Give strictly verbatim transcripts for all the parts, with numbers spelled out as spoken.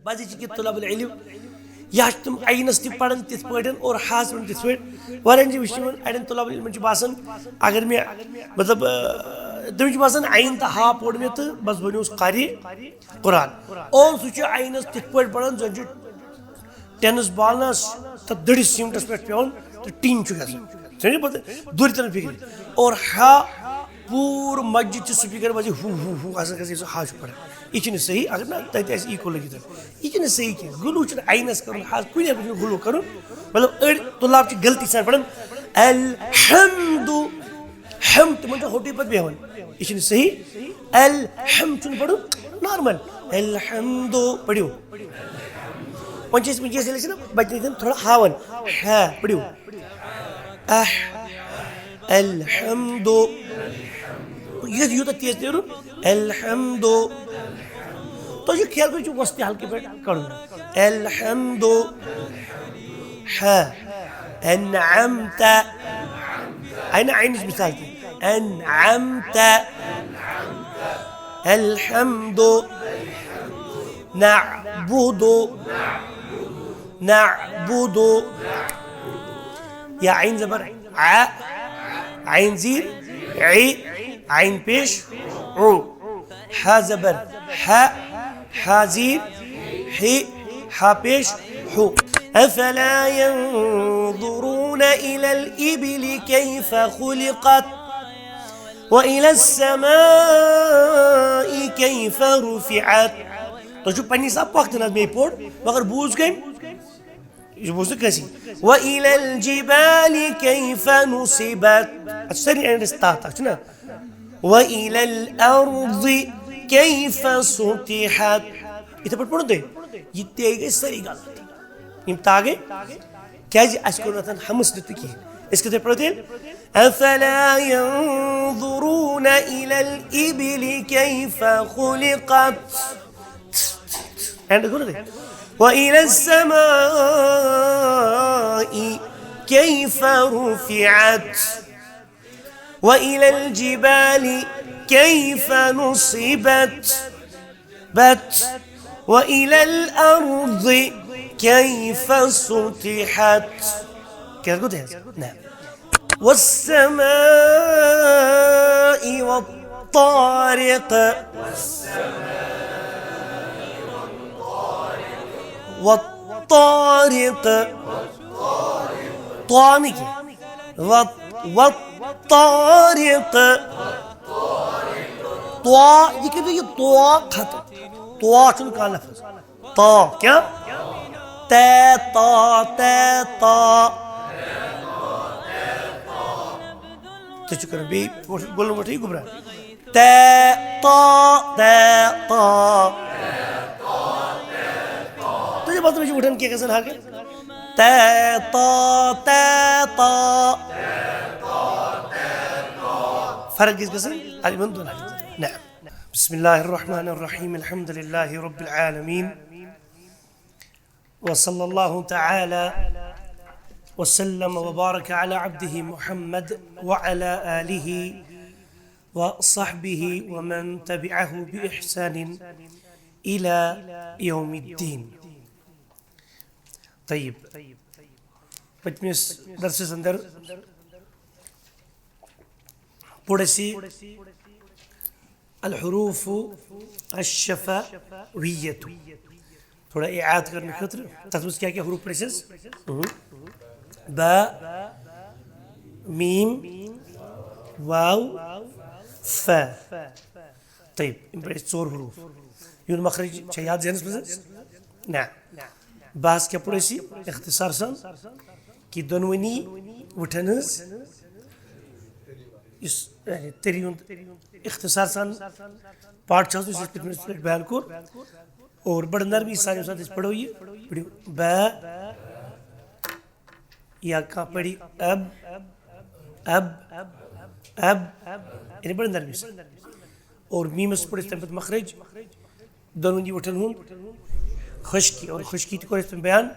پَزِ چھِ کہِ طلب العلم، یا چھِ تِم عینَس تہِ پَران تِتھ پٲٹھۍ اور ہاس پَران تِتھ پٲٹھۍ۔ واریاہَن چھِ وٕچھمُت، اَڑٮ۪ن طلب العلمَن چھُ باسان، اگر مےٚ، مطلب، اَ، تٔمِس چھُ باسان، عین تہٕ ہا پوٚر مےٚ تہٕ بَس بَنیوس قاری قرآن۔ اور سُہ چھُ عینَس تِتھ پٲٹھۍ پَران، زَن چھُ ٹینس بالنس تہٕ دٔرِس سیٖمٹس پٮ۪ٹھ پٮ۪وان تہٕ ٹِنگ چھُ گژھان۔ سمجھ پتہٕ؟ دوٗرِ تران فِکرِ۔ اور ہا پوٗرٕ مسجد چہِ سپیکر منٛز ہُہ ہُہ ہُہ آسان گژھان، یُس ہا چھُ پران۔ یہِ چھُنہٕ صحیح، اگر نہ تتہِ آسہِ ایکو لٔگِتھ۔ یہِ چھُنہٕ صحیح کینٛہہ۔ غلو چھُنہٕ عینس کرُن، ہا کُنہِ جایہِ چھُنہٕ غلو کرُن۔ مطلب، أڑۍ طلاب چھِ غلطی سان پران الحمد، ہم تِمن چھُ ہوٚٹُے پتہٕ بیہوان۔ یہِ چھُنہٕ صحیح۔ الحم چھُنہٕ پرُن نارمل۔ الحمد پٔرِو۔ وۄنۍ چھِ أسۍ وٕنکیٚس ییٚلہِ أسۍ نہ بچن ہٕنٛدٮ۪ن تھوڑا ہاوان، ہا پٔرِو۔ اح، الحمد۔ یُتھ یوٗتاہ تیز نیرُن، الحمد۔ تۄہہِ چھُ خیال کٔرِتھ چھُ وۄستہِ ہلکہٕ پٲٹھۍ کڑُن۔ الحمد۔ ہا۔ انعمت۔ اَنہِ عینٕچ مثال تہِ۔ انعمت۔ الحمد۔ نعبد۔ نعبد۔ یا عین زبر ع، عین زیر ع، عین پیش عو، ہا زبر ہا، ہا زیر ہی، ہا پیش ہو۔ أفلا ينظرون إلى الإبل كيف خلقت وإلى السماء كيف رفعت۔ تۄہہِ چھُو پننہِ حساب پۄختہٕ نظمے پوٚر، مگر بوٗز کٔمۍ؟ یہِ بوٗز نہٕ کٲنٛسی۔ وإلى الجبال كيف نصبت۔ اَتھ چھِ سٲری اینڈس تَتھ، اَتھ چھُنہ؟ وإلى الأرض كيف سطحت۔ یِتھَے پٲٹھۍ پوٚرُن تۄہہِ؟ یہِ تے گٔے سٲری غلط۔ یِم تا گٔے؟ کیٛازِ اَسہِ کوٚر نہٕ اَتھَن ہمس دیُت نہٕ کِہیٖنۍ۔ أسۍ کِتھ پٲٹھۍ پَرو تیٚلہِ؟ أفلا ينظرون إلى الإبل كيف خلقت؟ اینڈ گوٚو نہ تۄہہِ؟ وإلى السماء كيف رفعت؟ وإلى الجبال كيف نصبت؟ بت۔ وإلى الأرض كيف سطحت؟ کیٛاہ گوٚو تۄہہِ حظ؟ نہ۔ والسماء والطارق۔ والطارق۔ طا نہٕ کینٛہہ۔ وط-، والطارق۔ طا، یہِ کیٛاہ گوٚو یہِ طا ختم؟ طا چھُنہٕ کانٛہہ لفظ۔ طا، کیٛاہ؟ تے طا، تے طا۔ تُہۍ چھِو کران بیٚیہِ گۄلہٕ مۄٹھٕے گوٚبرا۔ تے طا، تے طا۔ تُہۍ چھِو پتہٕ، مےٚ چھُ وٕٹھان کیٛاہ گژھان ہر کانٛہہ۔ تے طا، تے طا۔ فرق گژھِ گژھٕنۍ اَتھ یِمن دۄن حرفن۔ نعم۔ بسم الله الرحمن الرحيم، الحمد لله رب العالمين، وصلى الله تعالى وسلم وبارك على عبده محمد وعلى آله وصحبه ومن تبعه بإحسان إلى يوم الدين۔ طيب، پٔتمِس درسس اندر پوٚر اَسہِ الحروف الشفویہ۔ تھوڑا اعادٕ کرنہٕ خٲطرٕ، تَتھ منٛز کیٛاہ کیٛاہ حروف پٔرۍ اَسہِ؟ اہم۔ با، میٖم، واو، فا۔ طیب، یِم پٔرۍ اَسہِ ژور حروف۔ یِہُنٛد مخرج چھا یاد ذہنس منٛز اَسہِ؟ نہ۔ بحث کیٛاہ پوٚر اَسہِ؟ اختصار سان کہِ دۄنوٕنی وٕٹھن ہٕنٛز یُس، یعنی، تٔری ہُنٛد اختصار سان پاٹ چھُ آسان، یُس اَسہِ پٔتمِس پٮ۪ٹھ بیان کوٚر، اور بڑٕ نرمی سان ییٚمہِ ساتہٕ أسۍ پَرو یہِ، پٔرِو با، یا کانٛہہ پَرِ اب، اب، اب، یعنی بڑٕ نرمی سان۔ اور میٖمَس پوٚر اَسہِ تَمہِ پَتہٕ مخرج، دۄنوٕنی وٕٹھن ہُنٛد خۄشکی، اور خۄشکی تہِ کوٚر اَسہِ تٔمۍ بیان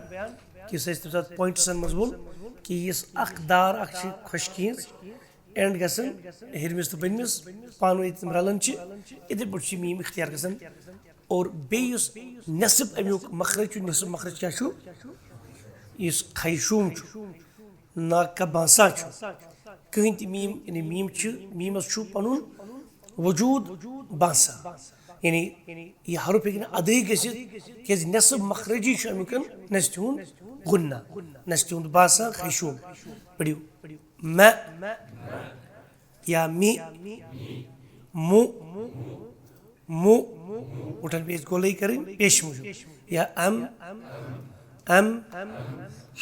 کہِ سُہ اَسہِ تَمہِ ساتہٕ پوینٹسن منٛز ووٚن کہِ یُس اکھ دار اکھ چھِ خۄشکی ہٕنٛز اینڈ گژھان ہیٚرمِس تہٕ بٔنمِس پانہٕ ؤنۍ تِم رَلان چھِ، یِتھَے پٲٹھۍ چھِ میٖم اختیار گژھان اور بیٚیہِ یُس نصب اَمیُک مخرج چھُ، نصب مخرج کیٛاہ چھُ؟ یُس خیشوم چھُ، ناکہ بانسا چھُ، کٕہٕنۍ تہِ میٖم، یعنی میٖم چھِ، میٖمَس چھُ پَنُن وجوٗد باسان۔ یعنی یہِ حرف ہیٚکہِ نہٕ ادٲے گٔژھِتھ، کیٛازِ نصب مخرجی چھُ اَمیُک نستہِ ہُنٛد غُنہ، نستہِ ہُنٛد باسان خیشوم۔ پٔرِو، مےٚ یا می، مُ، مُ، وُٹھن پیٚیہِ اَسہِ گۄلٲے کَرٕنۍ پیشہِ موٗجوٗب۔ یا اَم، اَم،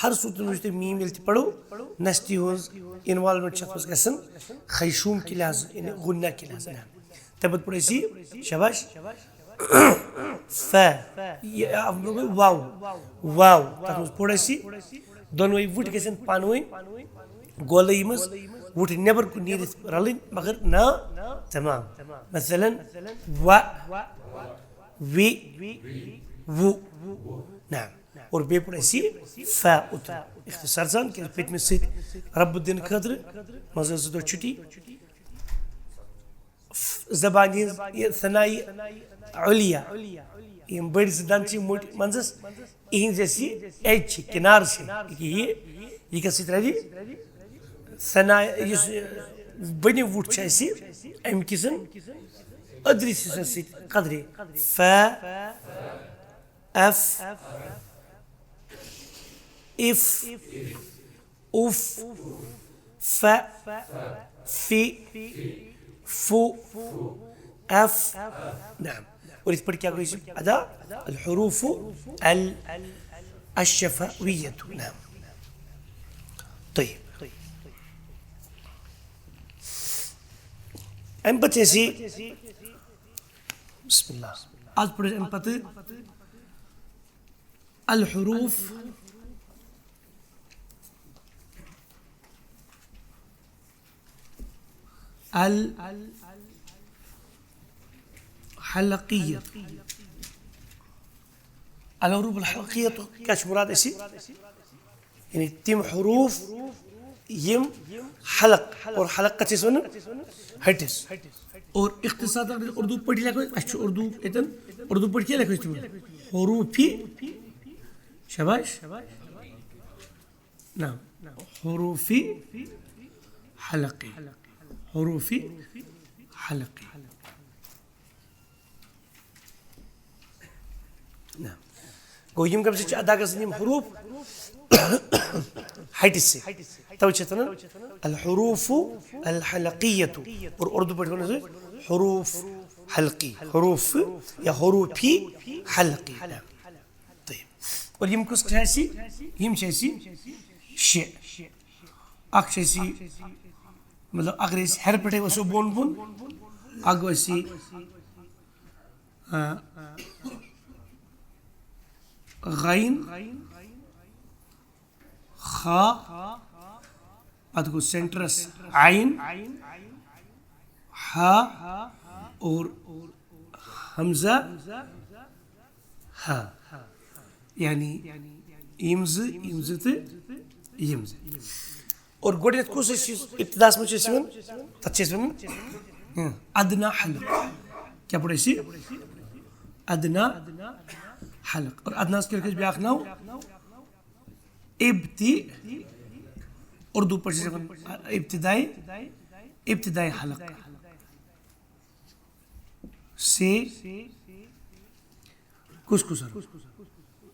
ہر صوٗرتَس منٛز چھُ تۄہہِ میٖم ییٚلہِ تہِ پَرو، نستہِ ہٕنٛز involvement چھِ اَتھ منٛز گژھان، خیشوم کہِ لحاظہٕ، یعنی غُنہ کہِ لحاظہٕ۔ تَمہِ پَتہٕ پوٚر اَسہِ یہِ، شاباش، ف، یہِ، اَتھ منٛز گوٚو واو، واو، تَتھ منٛز پوٚر اَسہِ یہِ۔ دۄنوَے وُٹھۍ گژھن پانہٕ ؤنۍ گۄلٲیی منٛز وُٹھۍ نٮ۪بر کُن نیٖرِتھ رلٕنۍ، مگر نا تمام۔ مثلاً، و، وِ، وُ، نعم۔ اور بیٚیہِ پوٚر اَسہِ یہِ ف اوترٕ اختصار سان، کیٛازِ پٔتمہِ سۭتۍ رب الدین خٲطرٕ منٛز ٲس زٕ دۄہ چھُٹی۔ ف-، زبانہِ ہٕنٛز یہِ ثنائے علیا، یِم بٔڑۍ زٕ دَنٛد چھِ مٔٹۍ منٛزَس، یِہِنٛز یۄس یہِ edge چھِ، کِنار چھِ، یہِ کہِ یہِ، یہِ کَتھ سۭتۍ رَلہِ؟ ثنا-، یُس، یہِ، بٔنِو وُٹھ چھُ اَسہِ، اَمہِ کِس أدرِس حِصَس سۭتۍ قدرے۔ ف، اف، اف، اُف، ف، فی، فو، اف۔ نعم۔ اور یِتھ پٲٹھۍ کیٛاہ گوٚو یہِ ادا؟ الحروف ال-، الشفویہ۔ نعم۔ طیب۔ اَمہِ پتہٕ چھِ اَسہِ، بسم اللہ۔ از پٲٹھۍ اَمہِ پتہٕ الحروف الحلقیت۔ الحروف الحلقیت کیٛاہ چھُ مُراد اَسہِ؟ یعنی تِم حروف یِم حلق، اور حلق کَتھ چھِ أسۍ وَنان؟ ہٹِس۔ اور اختصار اگر اردو پٲٹھۍ لیکھو، اَسہِ چھُ اردو ییٚتٮ۪ن، اردو پٲٹھۍ کیٛاہ لیکھو أسۍ تِمن؟ حروفی، شاباش۔ نعم۔ حروفی حلقی۔ حروفی حلقی۔ نعم۔ گوٚو یِم کَمہِ سۭتۍ چھِ ادا گژھان؟ یِم حروف ہٹہِ سۭتۍ۔ توے چھِ اَتھ وَنان الحروف الحلقیت۔ اور اردو پٲٹھۍ وَنو أسۍ حروف حلقی، حروف یا حروفی حلقی۔ طیب۔ اور یِم کُس چھِ اَسہِ؟ یِم چھِ اَسہِ شےٚ۔ اکھ چھِ اَسہِ، مطلب، اگر أسۍ ہیٚرِ پٮ۪ٹھَے وَسو بۄن بۄن، اکھ گوٚو اَسہِ، آ، غین، خا، پتہٕ گوٚو سینٹرس عین، ہا اور حمزہ، ہا۔ یعنی یِم زٕ، یِم زٕ تہٕ یِم زٕ۔ اور گۄڈٕنیتھ کُس أسۍ چھِ ابتداہس منٛز چھِ أسۍ یِوان؟ تَتھ چھِ أسۍ وَنان، اۭں، ادنا حلق۔ کیٛاہ پٲٹھۍ أسۍ؟ ادنا حلق۔ اور ادناہس کیٛاہ لیکھو أسۍ بیٛاکھ ناو؟ ابتی-، اردو پٲٹھۍ چھِ أسۍ وَنان ابتدائی، ابتدائی حلق۔ سے کُس کُس حرف؟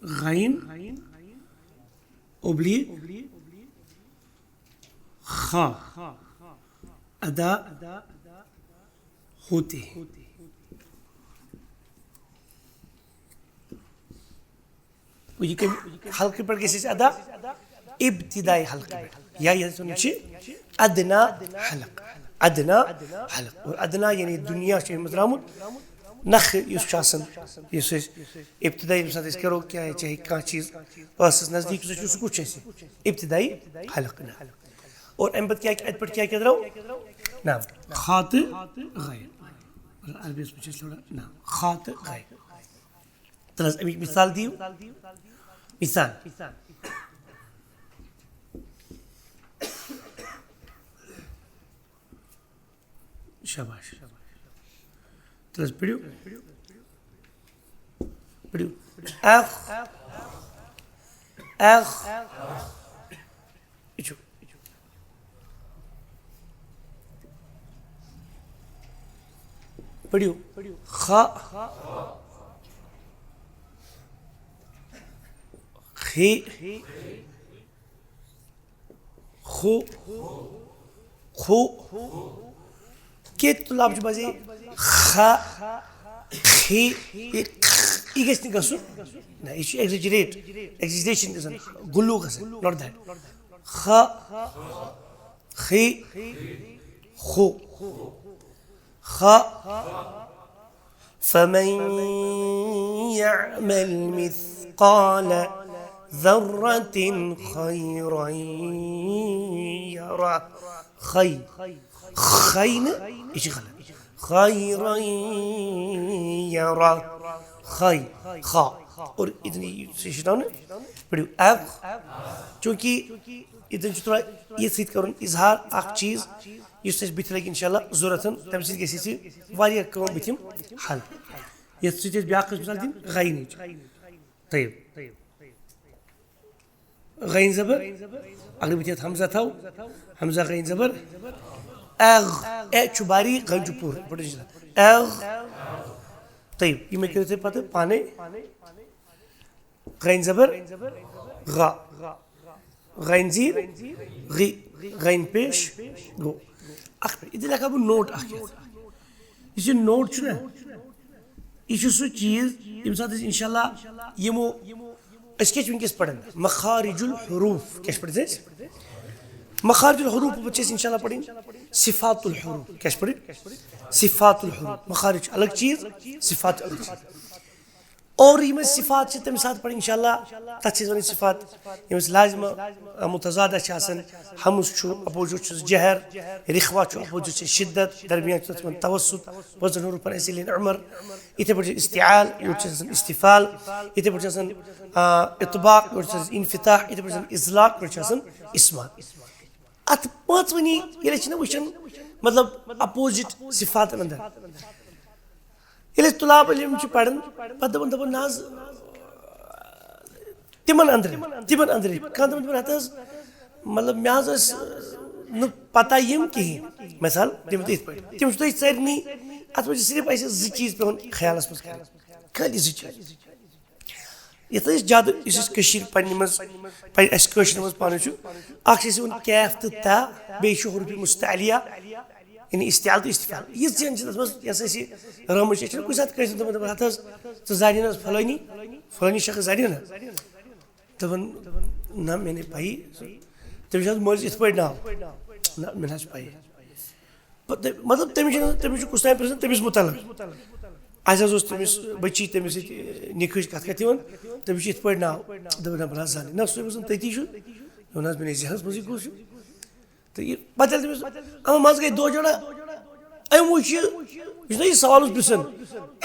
غین، اوبلیک، خا، ادا ہوتے ہیں۔ گوٚو یہِ کَمہِ حلقہٕ پٮ۪ٹھ گژھِ اَسہِ ادا؟ ابتدائی حلقہٕ پٮ۪ٹھ۔ یا یَتھ وَنان چھِ ادنا حلق۔ ادنا حلق۔ اور ادنا یعنی دُنیا چھُ اَمہِ منٛز درٛامُت۔ نخ یُس چھُ آسان، یُس أسۍ ابتدائی ییٚمہِ ساتہٕ أسۍ کَرو کینٛہہ، چاہے کانٛہہ چیٖز ٲسَس نزدیٖک، سُہ چھُ، سُہ کُس چھُ اَسہِ؟ ابتدائی حلق۔ نعم۔ اور اَمہِ پَتہٕ کیٛاہ، اَتہِ پٮ۪ٹھ کیٛاہ کیٛاہ درٛاو؟ نعم۔ خا تہٕ غین۔ عربی یَس منٛز چھِ أسۍ تھوڑا، نعم، خا تہٕ غین۔ تَلہٕ حظ، اَمِکۍ مثال دِیِو۔ مثال۔ شاباش۔ تَلہٕ حظ، پٔرِو۔ پٔرِو۔ اخ۔ اخ۔ یہِ چھُ۔ پٔرِو۔ خ۔ خی۔ خو۔ خو۔ کے تلاب چھُ بزے خ۔ خی۔ یہِ یہِ گژھِ نہٕ گژھُن۔ نہ، یہِ چھُ exaggerate، exaggeration گژھان، گُلوٗ گژھان، not that۔ خ۔ خی۔ خو۔ خ۔ فمن يعمل مثقال ذرة خيرا يره۔ خی۔ خی نہٕ، یہِ چھِ غلط۔ خیرا یرہ۔ خی۔ خا۔ اور اتنی سے ہیٚچھناونہٕ۔ پٔرِو اف۔ چوٗنٛکہِ ییٚتٮ۪ن چھُ تھوڑا یہِ سۭتۍ کرُن اظہار اکھ چیٖز، یُس اَسہِ بٕتھِ لگہِ انشاءاللہ ضروٗرت، تَمہِ سۭتۍ گژھِ اَسہِ واریاہ کٲم بٕتھِم حل۔ یَتھ سۭتۍ أسۍ بیٛاکھ قٕسم مثال دِنۍ غینٕچ۔ طیب۔ غین زبر، اگر بہٕ یَتھ حمزہ تھاو، حمزہ غین زبر، اغ، اے چھُ باریٖک، غین چھُ پوٗرٕ، پٲٹھۍ چھُ اغ۔ طیب، یہِ مےٚ کٔرِو تُہۍ پتہٕ پانے۔ غین زبر، غ۔ غین زیر، غی۔ غین پیش، گو۔ اکھ منٹ، یہِ تہِ لیکھا بہٕ نوٹ اکھ یتھ۔ یُس یہِ نوٹ چھُنہ، یہِ چھُ سُہ چیٖز، ییٚمہِ ساتہٕ أسۍ انشاءاللہ یِمو، أسۍ کیٛاہ چھِ وٕنکیٚس پران؟ مخارج الحروف۔ کیٛاہ چھِ پران أسۍ؟ مخارج الحروف پتہٕ چھِ أسۍ انشاءاللہ پرٕنۍ صفات الحروف۔ کیٛاہ چھِ پرٕنۍ؟ صفات الحروف۔ مخارج چھُ الگ چیٖز، صفات چھُ الگ چیٖز۔ اور یِم اَسہِ صفات چھِ، تَمہِ ساتہٕ پَرِ انشاءاللہ، تَتھ چھِ أسۍ وَنان صفات۔ یِم اَسہِ لازمہ، آ، متضادہ چھِ آسان، ہمز چھُ، اَپوزِٹ چھُس جہر، رخوہ چھُ، اَپوزِٹ چھُ شدت، درمیان چھُ تَتھ وَنان توسط، پانٛژَن حروفَن اَسہِ لیٚن عمر۔ یِتھَے پٲٹھۍ چھُ استعال، یورٕ چھُ آسان استفال، یِتھَے پٲٹھۍ چھُ آسان، آ، اطباق، یورٕ چھُ آسان انفتاح، یِتھَے پٲٹھۍ چھُ آسان اطلاق، یورٕ چھُ آسان اسمال۔ اَتھ پانٛژوٕنی ییٚلہِ أسۍ چھِنہ وٕچھان، مطلب، اَپوزِٹ صفاتَن اَندَر۔ ییٚلہِ أسۍ طلاب علم چھِ پران، پتہٕ دَپان، دَپان، نہ حظ، تِمن أنٛدرٕ، تِمن أنٛدرٕ، کانٛہہ دَپان، دَپان، ہَتہٕ حظ، مطلب، مےٚ حظ ٲس نہٕ پتہ یِم کِہیٖنۍ۔ مثال دِمہٕ بہٕ یِتھ پٲٹھۍ، تِم چھِ تۄہہِ سارنٕے، اَتھ منٛز چھِ صرف اَسہِ زٕ چیٖز پٮ۪وان خیالَس منٛز کَرٕنۍ، خٲلی زٕ چیٖز۔ یَتھ أسۍ زیادٕ، یُس أسۍ کٔشیٖرِ پنٛنہِ منٛز، پنٛنہِ اَسہِ کٲشرِ منٛز پانہٕ چھُ، اَکھ چھِ أسۍ وَنان کیف تہٕ تا، بیٚیہِ چھُ حروفِ مستعلیہ، یعنی استعال تہٕ استفال۔ یِژھ زن چھِ تَتھ منٛز، یۄس اَسہِ رٲمٕچ چھِ، أسۍ چھِنہٕ کُنہِ ساتہٕ کٲنٛسہِ دَپان، دَپان، ہَتہٕ حظ، ژٕ زانہِ نہٕ حظ فلٲنی، فلٲنی شخص زانہِ نہٕ؟ دَپان، نہ، مےٚ نَے پَیی۔ تٔمِس چھِ حظ مٲلِس یِتھ پٲٹھۍ ناو؟ نہ، مےٚ نہ حظ چھِ پَیی۔ پتہٕ، مطلب، تٔمِس چھِنہٕ، تٔمِس چھُ کُس تام پرٛژھان تٔمِس مُتعلق۔ اَسہِ حظ اوس تٔمِس بٔچی، تٔمِس سۭتۍ نِکہٕ ہٕچ کَتھ کَتھ یِوان، تٔمِس چھُ یِتھ پٲٹھۍ ناو۔ دَپان، نہ، بہٕ نہ حظ زانٕے۔ نہ، سُے اوس تٔتی چھُ۔ دوٚپُن، حظ، مےٚ نَے ذہنَس منٛزٕے گوٚو سُہ۔ تہٕ یہِ پَتہٕ ییٚلہِ تٔمِس اَما منٛزٕ گٔے دۄہ جوڑا، أمۍ وٕچھ یہِ، یُس نہ یہِ سوال اوس پرٛژھان،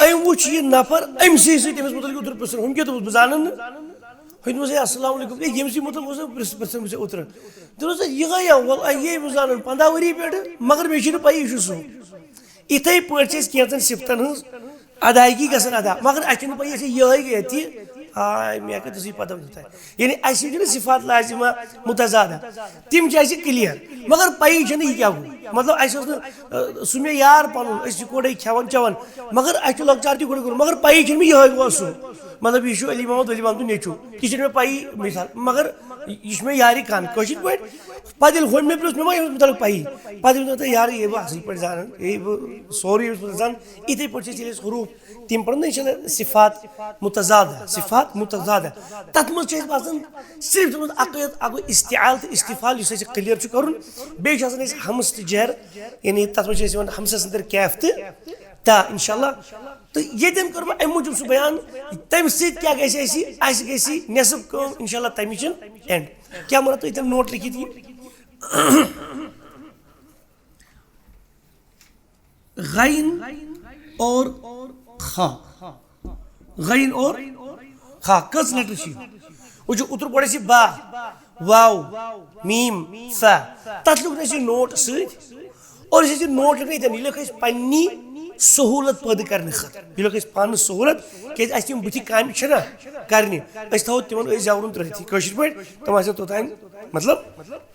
أمۍ وٕچھ یہِ نفر، أمۍ سٕے سۭتۍ أمِس مُتعلِق اوترٕ پرٛژھان، ہُم کیٛاہ دوٚپُس، بہٕ زانَن نہٕ۔ ہُتہِ دوٚپُس، ہے، السلام علیکم، ہے، ییٚمہِ سٕے مُتعلِق اوس نہٕ پرٛژھ-، پرٛژھان، بہٕ اوترٕ۔ دوٚپُس، ہے، یِہوٚے یا، وَل، ہے، یے بہٕ زانَن، پنٛداہ ؤری پٮ۪ٹھٕ، مگر مےٚ چھِنہٕ پَیی، یہِ چھُ سُہ۔ یِتھَے پٲٹھۍ چھِ أسۍ کینٛژَن صفتَن ہٕنٛز ادائیگی گژھان ادا، مگر اَسہِ چھُنہٕ پَیی، اَسہِ چھِ یِہوٚے گٔے ییٚتہِ۔ آے، مےٚ کَتہِ ٲسٕے پَتہ وٕنیُک تام؟ یعنی اَسہِ چھِنہٕ صفات لازمہ متضادہ، تِم چھِ اَسہِ clear، مگر پَیی چھَنہٕ یہِ کیٛاہ گوٚو۔ مطلب، اَسہِ اوس نہٕ، اَ، سُہ مےٚ یار پَنُن، أسۍ چھِ یِکوَٹَے کھٮ۪وان چٮ۪وان، مگر اَسہِ چھُ لۄکچار تہِ یِکوَٹَے کوٚرمُت، مگر پَیی چھَنہٕ مےٚ یِہوٚے گوٚو سُہ۔ مطلب، یہِ چھُ علی محمد ولی محمد نیٚچوٗ، یہِ چھَنہٕ مےٚ پَیی، مثال، مگر یہِ چھُ مےٚ یارِ کَن، کٲشِر پٲٹھۍ۔ پَتہٕ ییٚلہِ ہُمۍ مےٚ پرٛژھ، مےٚ ما یہِ اوس مُتعلق پَیی؟ پَتہٕ ییٚلہِ مےٚ دوٚپ، یارٕ، یے بہٕ اَصٕل پٲٹھۍ زانان، یے بہٕ سورُے اوسُس زانان، یِتھَے پٲٹھۍ چھِ أسۍ، ییٚلہِ أسۍ حروٗف تِم پَرو نہ، یہِ چھِ صفات متضادہ، صفات متضادہ۔ تَتھ منٛز چھِ اَسہِ باسان صرف تِمَن اَکٕے یوت، اَکُے استعال تہٕ استفال، یُس اَسہِ clear چھُ کَرُن۔ بیٚیہِ چھِ آسان اَسہِ ہمس تہٕ جہر، یعنی تَتھ منٛز چھِ اَسہِ یِوان ہمسَس أنٛدٕرۍ کیف تہٕ تا، اِنشاء اللہ۔ تہٕ ییٚتٮ۪ن کوٚر بہٕ اَمہِ موٗجوٗب سُہ بیان، تَمہِ سۭتۍ کیٛاہ گژھِ اَسہِ؟ اَسہِ گژھِ نٮ۪صٕف کٲم، اِنشاء اللہ، تَمِچ end۔ کیٛاہ وَنو تُہۍ تِم نوٹ لیکھِتھ یہِ؟ غین اور خا۔ غین اور خا۔ کٔژ letter چھِ یِم؟ وٕچھِو، اوترٕ پوٚر اَسہِ با، واو، میٖم، فا۔ تَتھ لیوٚکھ نہٕ اَسہِ یہِ نوٹ سۭتۍ۔ اور یُس اَسہِ یہِ نوٹ لیوٚکھ نہٕ ییٚتٮ۪ن، یہِ لیوٚکھ اَسہِ پنٛنی سہوٗلت پٲدٕ کرنہٕ خٲطرٕ۔ یہِ لوٚگ اَسہِ پانَس سہوٗلت، کیٛازِ اَسہِ یِم بٕتھِ کامہِ چھِنہ کرنہِ، أسۍ تھاوو تِمن أسۍ زٮ۪ورُن ترٲوتھٕے کٲشِر پٲٹھۍ، تِم آسن توٚتام مطلب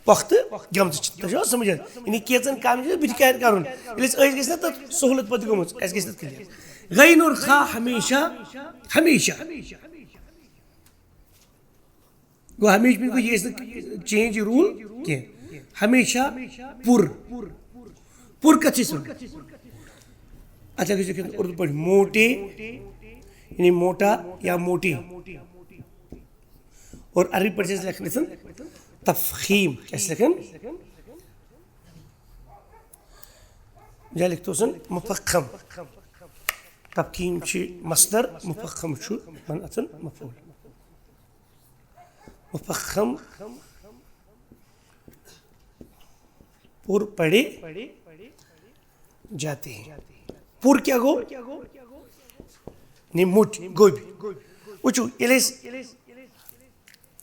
پۄختہٕ گٔمژٕ چھِ۔ تۄہہِ چھُوا سمجھ حظ؟ یعنی کینٛژن کامٮ۪ن چھُ بٕتھِ کامہِ کرُن، ییٚلہِ أسۍ أسۍ گژھِ نہ تَتھ سہوٗلت پٲدٕ گٔمٕژ، اَسہِ گژھِ تَتھ کلیئر۔ غین اور خا ہمیشہ، ہمیشہ گوٚو ہمیشہِ پٮ۪ٹھ گوٚو یہِ گژھِ نہٕ چینج یہِ روٗل کینٛہہ۔ ہمیشہ پُر۔ پُر کَتھ چھِ أسۍ وَنان؟ اَتھ ہٮ۪کو أسۍ لیکھِتھ اُردو پٲٹھۍ موٹے، یعنی موٹا یا موٹی۔ اور عربی پٲٹھۍ چھِ أسۍ لیکھان یَتھ تفخیٖم۔ کیٛاہ چھِ لیکھان؟ یا لیکھتو سن مفخم۔ تفخیٖم چھِ مصدر، مفخم چھُ من اتن مفعول۔ مفخم پُر پڑے جاتے ہیں۔ پُر کیٛاہ گوٚو؟ یعنی مُٹھ، گوٚبۍ۔ وٕچھِو، ییٚلہِ أسۍ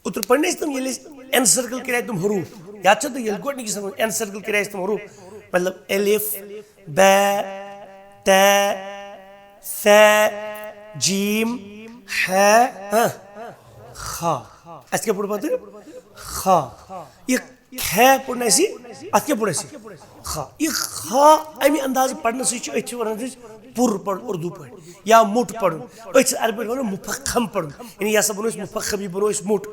اوترٕ پرنٲے أسۍ تِم، ییٚلہِ أسۍ انسرکل کٔرۍ تِم حروٗف، یاد چھا تۄہہِ ییٚلہِ گۄڈٕنِکِس انسرکل کٔرۍ اَسہِ تِم حروٗف، مطلب الف، بے، تے، ثے، جیم، ہے، ہاں، خا۔ اَسہِ کیٛاہ پوٚر پتہٕ؟ خا۔ یہِ کھے پوٚر نہٕ اَسہِ، اَتھ کیٛاہ پوٚر اَسہِ؟ خا۔ یہِ خا اَمہِ اندازٕ پرنہٕ سۭتۍ چھِ أتھۍ چھِ وَنان أسۍ پُر پَرُن اُردو پٲٹھۍ یا موٚٹ پَرُن۔ أتھۍ چھِ عربی پٲٹھۍ وَنان مُفخم پَرُن۔ یعنی یہِ ہسا بَنوو اَسہِ مُفخم، یہِ بَنوو اَسہِ موٚٹ۔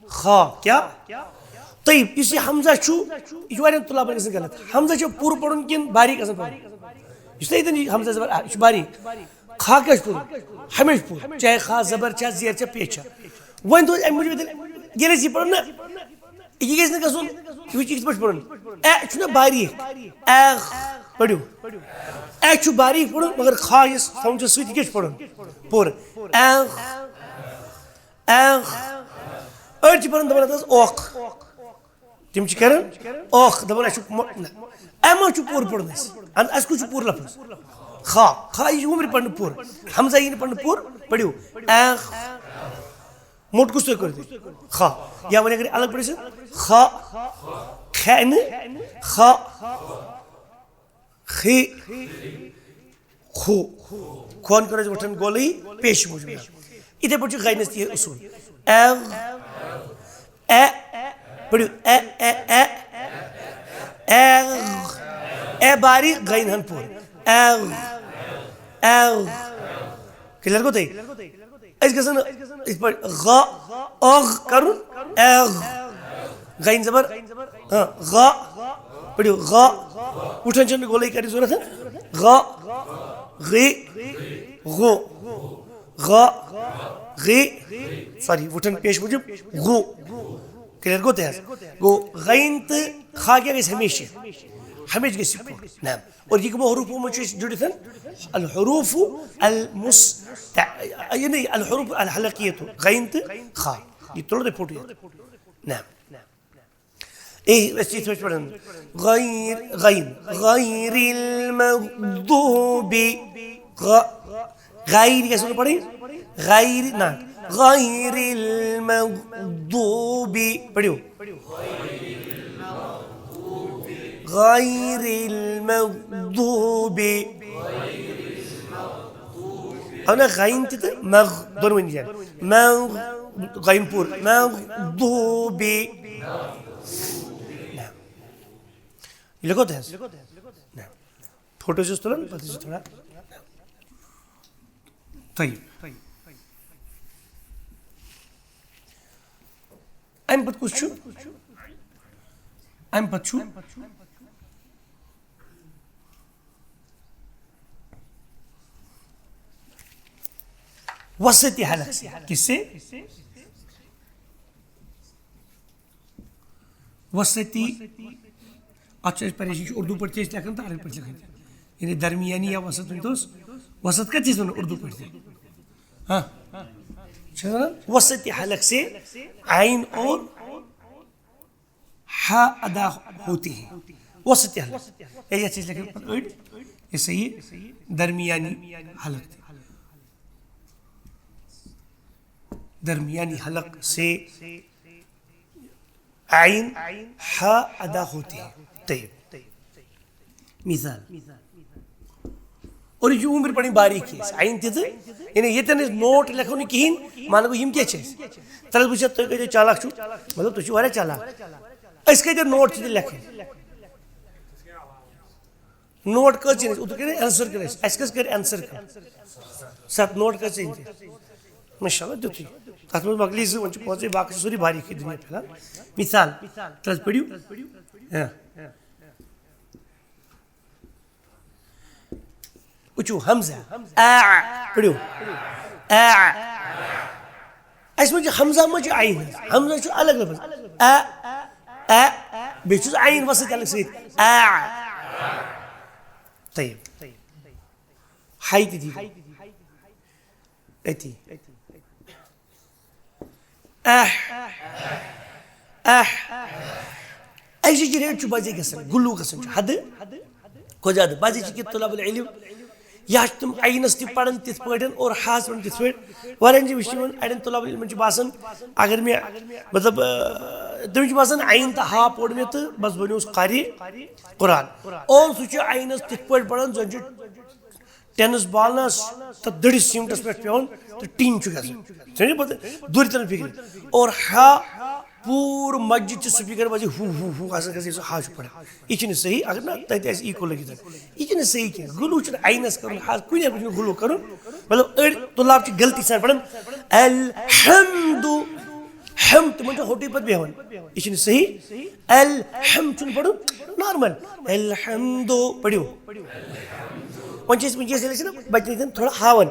خا کیٛاہ؟ طیب، یُس یہِ حمزہ چھُ، یہِ چھُ واریاہَن طلبن گژھان غلط۔ حمزہ چھُ پوٗرٕ پَرُن کِنہٕ باریٖک آسان پَرُن؟ یُس تۄہہِ ییٚتٮ۪ن یہِ حمزہ زبر، آ، یہِ چھُ باریٖک۔ خا کیٛاہ چھُ پَرُن؟ ہمیشہِ پوٗرٕ۔ چاہے خا زبر چھا، زیر چھا، پیش چھا۔ وۄنۍ دوٚپ اَمہِ موٗجوٗب ییٚتٮ۪ن، ییٚلہِ أسۍ یہِ پَرو نہ، یہِ گژھِ نہٕ گژھُن، یہِ وٕچھ، یہِ کِتھ پٲٹھۍ چھُ پَرُن؟ اے چھُنہ باریٖک، اے پٔرِو۔ اے چھُ باریٖک پَرُن، مگر خا یُس تھاوُن چھُ سۭتۍ، یہِ کیٛاہ چھُ پَرُن؟ پوٗرٕ۔ A, A. أڑۍ چھِ پَران دَپان اَتھ حظ اوکھ۔ تِم چھِ کَران اوکھ، دَپان اَسہِ چھُ مۄ-، نہ۔ اے ما چھُ پوٗرٕ پَرُن اَسہِ؟ اَن-، اَسہِ کُس چھُ پوٗرٕ لفظ؟ خا، خا یہِ چھُ وُمرِ پَرنہٕ پوٗرٕ۔ حمزہ یی نہٕ پَرنہٕ پوٗرٕ، پٔرِو۔ اے، موٚٹ کُس تُہۍ کٔرِو تُہۍ؟ خا۔ یا وۄنۍ اگر الگ پٲٹھۍ أسۍ خا، کھے نہٕ، خا، خے، خو۔ کھون کٔر أسۍ وٕٹھن گولٕے پیش موٗجوٗب۔ یِتھَے پٲٹھۍ چھُ غینَس تہِ یہِ اصوٗل۔ اے، اے، پٔرِو۔ A, A, A, A, A باری غین ہن پوٗرٕ۔ A, A. کلیئر گوٚو تۄہہِ؟ أسۍ گژھن نہٕ یِتھ پٲٹھۍ غ، اغ کرُن، اغ۔ غین زبر، ہاں، غ۔ پٔرِو، غ۔ وٕٹھن چھنہٕ گولٲیی کرنٕچ ضروٗرت۔ غ، غ، غ، غ، غ۔ سوری، وٕٹھن پیش موٗجوٗب غو۔ کلیئر گوٚو تۄہہِ حظ؟ گوٚو غین تہٕ خا کیٛاہ گژھِ ہمیشہِ؟ ہمیشہِ گژھِ یہِ پوٚر۔ نعم۔ اور یہِ کٕمو حروٗفو منٛز چھُ أسۍ جُڑِتھ؟ الحروف المس-، یعنی الحروف الحلقیتو، غین تہٕ خا۔ یہِ تُلو تۄہہِ فوٹو یَتھ۔ نعم۔ اے، أسۍ چھِ یِتھ پٲٹھۍ پَران۔ غیر، غین، غیر المغضوب۔ غ-، غیر گژھِ نہٕ پَرٕنۍ۔ غیر، نہ۔ غیر المغضوب۔ پٔرِو۔ غیر المغضوب۔ اَو نہ، غین تہِ تہٕ مغ دۄنوٕنی جایَن۔ مغ، غین پوٗرٕ۔ مغضوب۔ نہ۔ یہِ لیکھو تۄہہِ حظ۔ نہ۔ فوٹو چھُس تُلان، پَتہٕ چھُ تھوڑا۔ طیب۔ اَمہِ پَتہٕ کُس چھُ؟ اَمہِ پَتہٕ چھُ وسطی حلق سے۔ کس سے؟ وسطی۔ اَتھ چھُ اَسہِ پریشٲنی، چھُ اردو پٲٹھۍ تہِ أسۍ لیکھان تہٕ عربی پٲٹھۍ لیکھان تہِ۔ یعنی درمیانی یا وسط ؤنۍ توس۔ وسط کَتہِ چھِ أسۍ وَنان اردو پٲٹھۍ تہِ؟ ہاں۔ چھِ أسۍ وَنان وسطی حلق سے عین اور ہا ادا ہوتی ہے۔ وسطی حلق۔ یا یَتھ چھِ أسۍ لیکھان پَتہٕ أڑۍ، یہِ سا یہِ درمیانی حلق تہِ۔ درمیانی حلق سے عین ہا ادا ہوتی ہے۔ طیب۔ مثال۔ اور یہِ چھُ عمر پڑھٕنۍ باریٖکی اَسہِ۔ عین تہِ تہٕ، یعنی ییٚتٮ۪ن أسۍ نوٹ لیکھو نہٕ کِہیٖنۍ، مانہٕ بہٕ یِم کیٛاہ چھِ اَسہِ؟ تَلہٕ بہٕ چھُس، تُہۍ کۭتیٛاہ چالاک چھِو، مطلب، تُہۍ چھِو واریاہ چالاک۔ أسۍ کۭتیٛاہ نوٹ چھِ تیٚلہِ لیکھٕنۍ؟ نوٹ کٔژ یِن اَسہِ؟ اوترٕ کٔرۍ answer کٔرۍ اَسہِ۔ اَسہِ کٔژ کٔرۍ answer کٔرۍ؟ ستھ نوٹ کٔژ یِن تیٚلہِ؟ ماشاء اللہ، تیُتھُے۔ تَتھ منٛز مۄکلی زٕ، وۄنۍ چھِ پانٛژے، باقٕے چھِ سورُے باریٖکی دُنیا پھیلان۔ مثال، تَتھ پٔرِو۔ ہاں۔ وٕچھِو، ہمزہ۔ آ۔ پٔرِو۔ آ۔ اَسہِ منٛز چھُ ہمزہ، منٛز چھُ عین حظ۔ ہمزہ چھُ الگ لفظ۔ آ۔ آ۔ بیٚیہِ چھُس عین وسط الگ سۭتۍ۔ آ۔ طیب۔ ہاے تہِ دی۔ أتی۔ اہ۔ اہ۔ ایگزیجریٹ چھُ بزے گژھان، گلو گژھان چھُ حدٕ کھۄتہٕ زیادٕ۔ بزے چھِ کینٛہہ طلب العلم، یا چھِ تِم عینس تہِ پران تِتھ پٲٹھۍ اور ہاس پران تِتھ پٲٹھۍ۔ واریاہن چھِ وٕچھمُت، اڑٮ۪ن طلب العلمن چھُ باسان، اگر مےٚ، مطلب، اہ، تٔمِس چھُ باسان عین تہٕ ہا پوٚر مےٚ تہٕ بس بنیوس قاری قرآن۔ اور سُہ چھُ عینس تِتھ پٲٹھۍ پران زن چھُ ٹینس بالنس تہٕ دٔرِس سیمٹس پٮ۪ٹھ پٮ۪وان تہٕ ٹِنگ چھُ گژھان۔ سمجھ؟ پتہٕ دوٗرِ تران فکرِ۔ اور ہا پوٗرٕ مسجد چہِ سپیکر منٛز ہو ہو ہو آسان گژھان، یُس ہا چھُ پران۔ یہِ چھُنہٕ صحیح، اگر نہ تتہِ آسہِ ایکو لٔگِتھ۔ یہِ چھُنہٕ صحیح کینٛہہ۔ گلو چھُنہٕ عینس کرُن، ہا کُنہِ جایہِ چھُنہٕ گلو کرُن۔ مطلب، أڑۍ طلاب چھِ غلطی سان پران الحمد، ہم، تِمن چھُ ہوٚٹُے پتہٕ بیہوان۔ یہِ چھُنہٕ صحیح۔ الحم چھُنہٕ پرُن، نارمل۔ الحمد پٔرِو۔ وۄنۍ چھِ أسۍ وٕنکیٚس ییٚلہِ أسۍ نہ بچن ییٚتٮ۪ن تھوڑا ہاوان،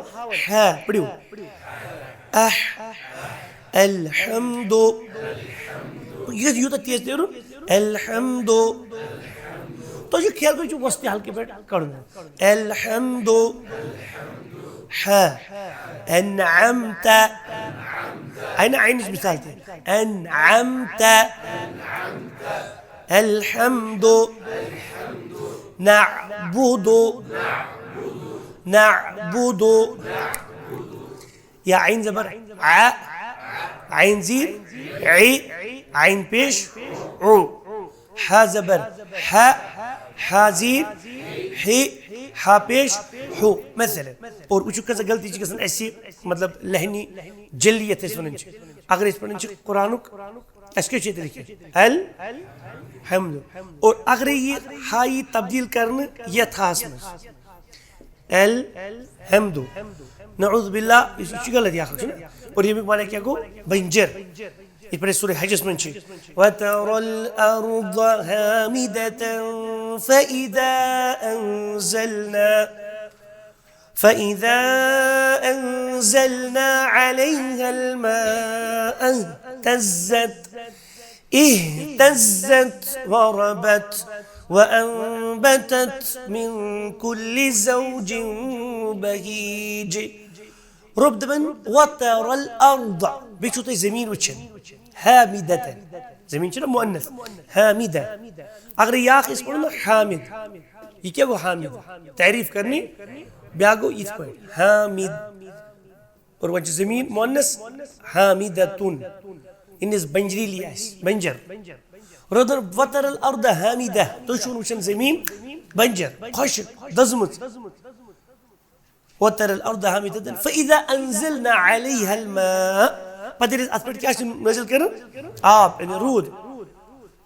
ہا پٔرِو۔ اہ۔ الحمد۔ یُتھ یوٗتاہ تیز نیرُن۔ الحمد۔ تۄہہِ چھُ کھیل، تۄہہِ چھُ وۄستہِ ہلکہِ پٮ۪ٹھ کڑُن۔ الحمد۔ ہا۔ انعمت۔ آیہِ نہ عینٕچ مثال تہِ۔ انعمت۔ الحمد۔ نعبد۔ نعبد۔ یا عین زبر ع، عین زیر ع، عین پیش عو، ہا زبر ہا، ہا زیر ہ، ہا پیش ہو۔ مثلاً، اور وٕچھِو کۭژاہ غلطی چھِ گژھان اَسہِ، مطلب، لہنی جلی یَتھ أسۍ وَنان چھِ۔ اگر أسۍ پَران چھِ قرآنُک، اَسہِ کیٛاہ چھِ ییٚتہِ لیکھِتھ؟ الحمد۔ اور اگرے یہِ ہا یی تبدیل کرنہٕ یتھ ہاہس منٛز، الحمد، نعوذ باللہ، یہِ چھُ غلط یہِ اکھ، چھُنہ؟ اور ییٚمیُک معنی کیٛاہ گوٚو؟ بنجر۔ یِتھ پٲٹھۍ أسۍ سورہ حجس منٛز چھِ، وتر الارض حامدة فإذا أنزلنا فإذا أنزلنا عليها الماء اهتزت، اهتزت وربت وأنبتت من كل زوج بهيج۔ رب دپان وتر الارض، بیٚیہِ چھُو تُہۍ زٔمیٖن وٕچھان، حامدة، زٔمیٖن چھِ نہ مؤنث، حامدة۔ اگر یہِ اکھ أسۍ پرو نہ حامد، یہِ کیٛاہ گوٚو حامد؟ تعریٖف کرنی، بیٛاکھ گوٚو یِتھ پٲٹھۍ حامد۔ اور وۄنۍ چھِ زٔمیٖن مؤنث حامدة، یعنی یُس بنجریلی آسہِ، بنجر۔ رودن وتر الارض حامدة، تُہۍ چھِو وٕچھان زٔمیٖن بنجر، خۄشٕک، دٔزمٕژ۔ وتر الارض حامدة فإذا أنزلنا عليها الماء، پتہٕ ییٚلہِ أسۍ اتھ پٮ۪ٹھ کیٛاہ چھِ نٲزِل کران؟ آب، یعنی روٗد۔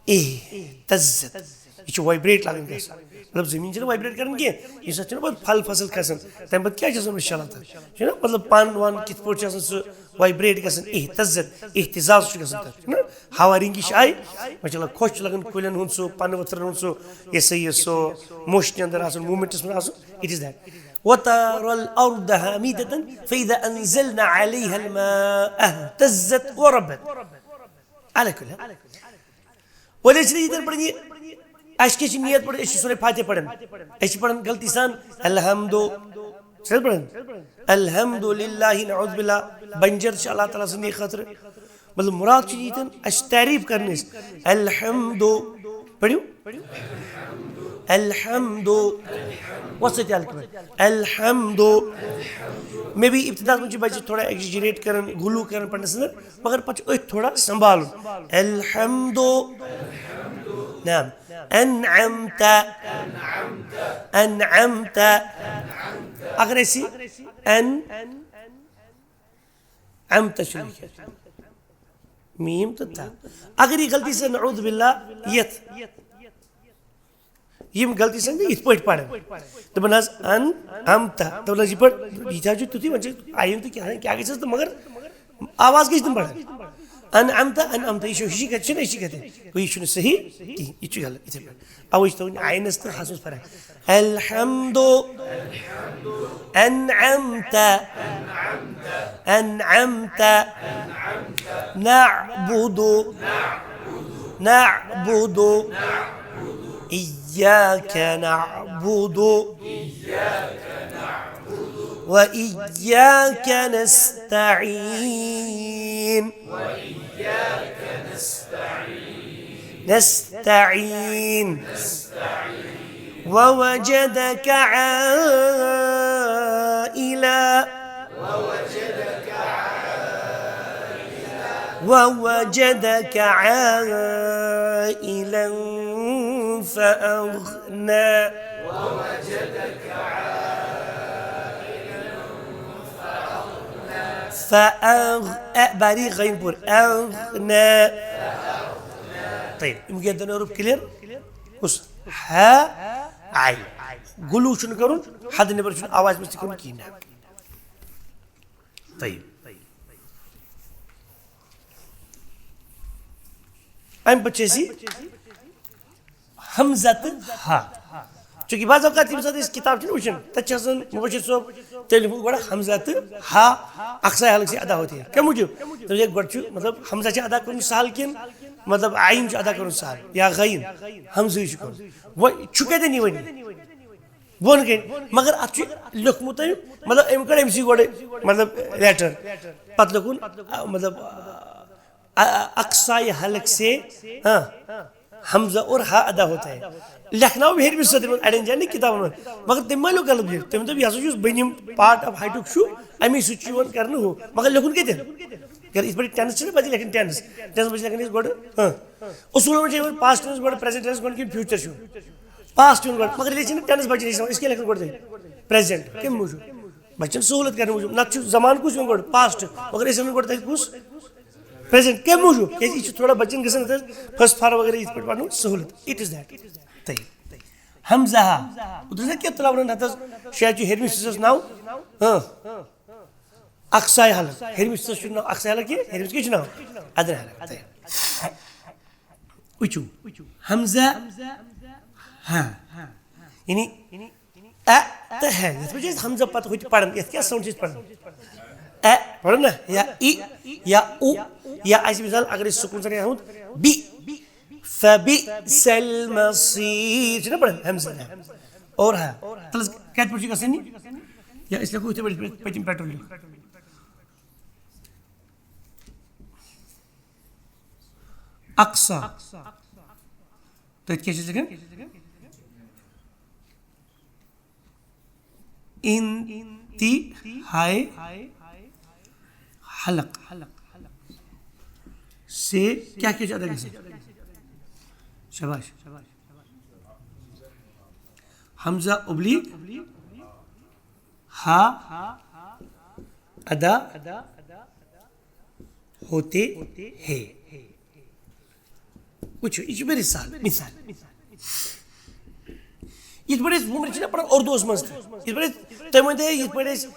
اہتزت۔ یہِ چھُ وایبریٹ لاگان گژھُن۔ مطلب، زٔمیٖن چھِنہٕ وایبریٹ کران کینٛہہ، ییٚمہِ ساتہٕ چھِنہٕ پتہٕ پھل فصل کھسان، تَمہِ پتہٕ کیٛاہ چھِ آسان أسۍ شلان تَتھ؟ چھُنہ، مطلب، پن ون کِتھ پٲٹھۍ چھُ آسان سُہ وایبریٹ گژھان، اہتزت، اہتزاز چھُ گژھان تَتھ، چھُنہ؟ ہوا رنگی چھِ آیہِ، ماشاء اللہ، خۄش چھُ لگان کُلٮ۪ن ہُنٛد سُہ، پنہٕ ؤتھرن ہُنٛد سُہ، یہِ سا یہِ سُہ موشنہِ اندر آسُن، موٗمنٹس منٛز آسُن، it is that۔ وترى الأرض هامدة فإذا أنزلنا عليها الماء اهتزت وربت۔ على كل حال۔ وۄنۍ ٲسۍ نہٕ ییٚتٮ۪ن پران یہِ، اَسہِ کیٛاہ چھِ نیت پران؟ أسۍ چھِ سورہ فاتحہ پران۔ أسۍ چھِ پران غلطی سان الحمد۔ چھِ نہ پران؟ الحمد للہ، نعوذ باللہ، بنجر چھِ اللہ تعالیٰ سٕنٛدِ خٲطرٕ۔ مطلب، مراد چھُ ییٚتٮ۪ن اَسہِ تعریٖف کرنہٕ أسۍ۔ الحمد۔ پٔرِو۔ الحمد۔ وۄتھ سۭتۍ الحمد۔ الحمد۔ مے بی ابتداہس منٛز چھِ بچہِ تھوڑا ایگزیجریٹ کران، غلو کران پرنس اندر، مگر پتہٕ چھُ أتھۍ تھوڑا سنبھالُن۔ الحمد۔ نعم۔ انعمت۔ انعمت۔ اگر أسۍ ان امت چھُ لیکھِتھ، میٖم تہٕ تا۔ اگر یہِ غلطی سان، نعوذ باللہ، یتھ، یِم غلطی سان تہٕ یِتھ پٲٹھۍ پرن، دپان حظ ان امت، دپان حظ یہِ پٲٹھۍ، یہِ تہِ حظ چھُ تیُتھُے، وۄنۍ چھِ آیُن تہٕ کیٛاہ، کیٛاہ گژھِ حظ تہٕ مگر آواز گژھِ نہٕ بڑٕنۍ۔ ان امت، ان امت، یہِ چھُ ہِشی کتھ، چھُنہٕ ہِشی کتھ۔ گوٚو یہِ چھُنہٕ صحیح کِہیٖنۍ، یہِ چھُ غلط۔ یِتھَے پٲٹھۍ اَوَے چھِ تھاوٕنۍ آینَس تہٕ ہَس منٛز فرق۔ الحمد، انعمت، انعمت، نعبد، نعبد، إياك نعبد وإياك نستعين. نستعين. ووجدك عائلا. ووجدك عائلا فأغنى. فأغ، أ، باریک غین پوٗرٕ۔ أغنى. طيب، یِم گٔے دۄنوَے حروٗف clear؟ کُس؟ ہا، آے۔ غلو چھُنہٕ کرُن، حد نٮ۪بر چھُنہٕ آوازِ منٛز تہِ کرُن کِہیٖنۍ نہٕ۔ طيب۔ اَمہِ پتہٕ چھِ أسۍ یہِ حمزہ تہٕ ہا۔ چونکہ بعض اوقات ییٚمہِ ساتہٕ أسۍ کِتاب چھِنہٕ وٕچھان، تَتہِ چھِ آسان مُبشر صٲب تیٚلہِ لیوٗکھمُت گۄڈٕ حمزہ تہٕ ہا اقصیٰ حلق سے ادا ہوتے ہیں۔ کَمہِ موٗجوٗب؟ تَمہِ سۭتۍ گۄڈٕ چھُ، مطلب، حمزہ چھِ ادا کَرُن سہل کِنہٕ، مطلب، عین چھُ ادا کَرُن سہل یا غین؟ حمزٕے چھُ کَرُن۔ وۄنۍ چھُ کَتٮ۪ن یہِ وۄنۍ؟ بۄن کَنہِ۔ مگر اَتھ چھُ لیوٗکھمُت أمۍ، مطلب، أمۍ کٔڑ أمۍ سٕے گۄڈٕ، مطلب، letter۔ پَتہٕ لیوٗکھُن، آ، مطلب، آ، آ، اقصیٰ حلق سے، ہاں، حمزہ اور ہا ادا ہوتا ہے۔ لیکھناو ہیٚرمِس سطرِ منٛز اَڑٮ۪ن جایَن نہٕ کِتابَن منٛز۔ مگر تٔمۍ ما لیوٗکھ غلط لیوٗکھ؟ تٔمۍ دوٚپ، یہِ ہسا چھُس بٔنِم part of ہاٹُک چھُ، اَمی سۭتۍ چھُ یِوان کرنہٕ ہُہ۔ مگر لیوٗکھُن کَتٮ۪ن؟ اگر یِتھ پٲٹھۍ tense چھِنہ بَچہِ لیکھان، tense، tense بَچہِ لیکھان أسۍ گۄڈٕ، ہاں۔ اصوٗلَن منٛز چھِ یِوان past tense گۄڈٕ، present tense گۄڈٕ کِنہٕ future چھُ؟ Past چھُ یِوان گۄڈٕ، مگر ییٚلہِ چھِنہٕ tense بَچہِ لیکھان، أسۍ کیٛاہ لیکھان گۄڈٕ تیٚلہِ؟ Present۔ کَمہِ موٗجوٗب؟ بَچَن سہوٗلَت کرنہٕ موٗجوٗب۔ نَتہٕ چھُ زمانہٕ کُس یِوان گۄڈٕ؟ Past۔ مگر أسۍ وَنو گۄڈٕ تَتہِ کُس؟ Present۔ کَمہِ موٗجوٗب؟ کیٛازِ یہِ چھُ تھوڑا بَچَن گژھان تَتہِ first form وغیرہ یِتھ پٲٹھۍ پَرنُک سہوٗلَت۔ It is that۔ طيب۔ حمزہ ہا۔ اوترٕ ٲسۍ نہ کینٛہہ تُلاوان اَتھ حظ، شاید چھُ ہیٚرمِس حِصَس ناو، ہاں، اقصیٰ حلق۔ ہیٚرمِس حِصَس چھُ ناو اقصیٰ حلق کینٛہہ، ہیٚرمِس کیٛاہ چھُ ناو؟ ادنیٰ حلق۔ طيب۔ وٕچھِو، حمزہ ہا۔ یعنی اَ تہٕ ہے۔ یِتھ پٲٹھۍ چھِ أسۍ حمزہ پَتہٕ ہُتہِ پَران، یَتھ کیٛاہ sound چھِ أسۍ پَران؟ اَ پَرو نہ، یا ای، یا اُ، یا اَسہِ مثال اگر أسۍ سکوٗن سان ہاوُن، بی، فبئس المصير، چھِ نہ پَران حمزہ؟ اور ہا، تَلہٕ کَتہِ پٮ۪ٹھ چھُ گژھان یہِ؟ یا أسۍ لیکھو یِتھَے پٲٹھۍ، پٔتِم pattern لیکھو۔ اقصیٰ۔ تٔتھۍ کیٛاہ چھِ أسۍ لیکھان؟ انتہائی حلق سے کیٛاہ کیٛاہ چھُ ادا گژھان؟ شاباش۔ حمزہ ابلیغ ہا ادا ہوتے ہیں۔ وٕچھِو، یہِ چھُ very سہل مثال۔ یِتھ پٲٹھۍ أسۍ وُمرِ چھِنہ پَران اُردوَس منٛز تہِ، یِتھ پٲٹھۍ أسۍ، تُہۍ ؤنۍ تو، یِتھ پٲٹھۍ أسۍ،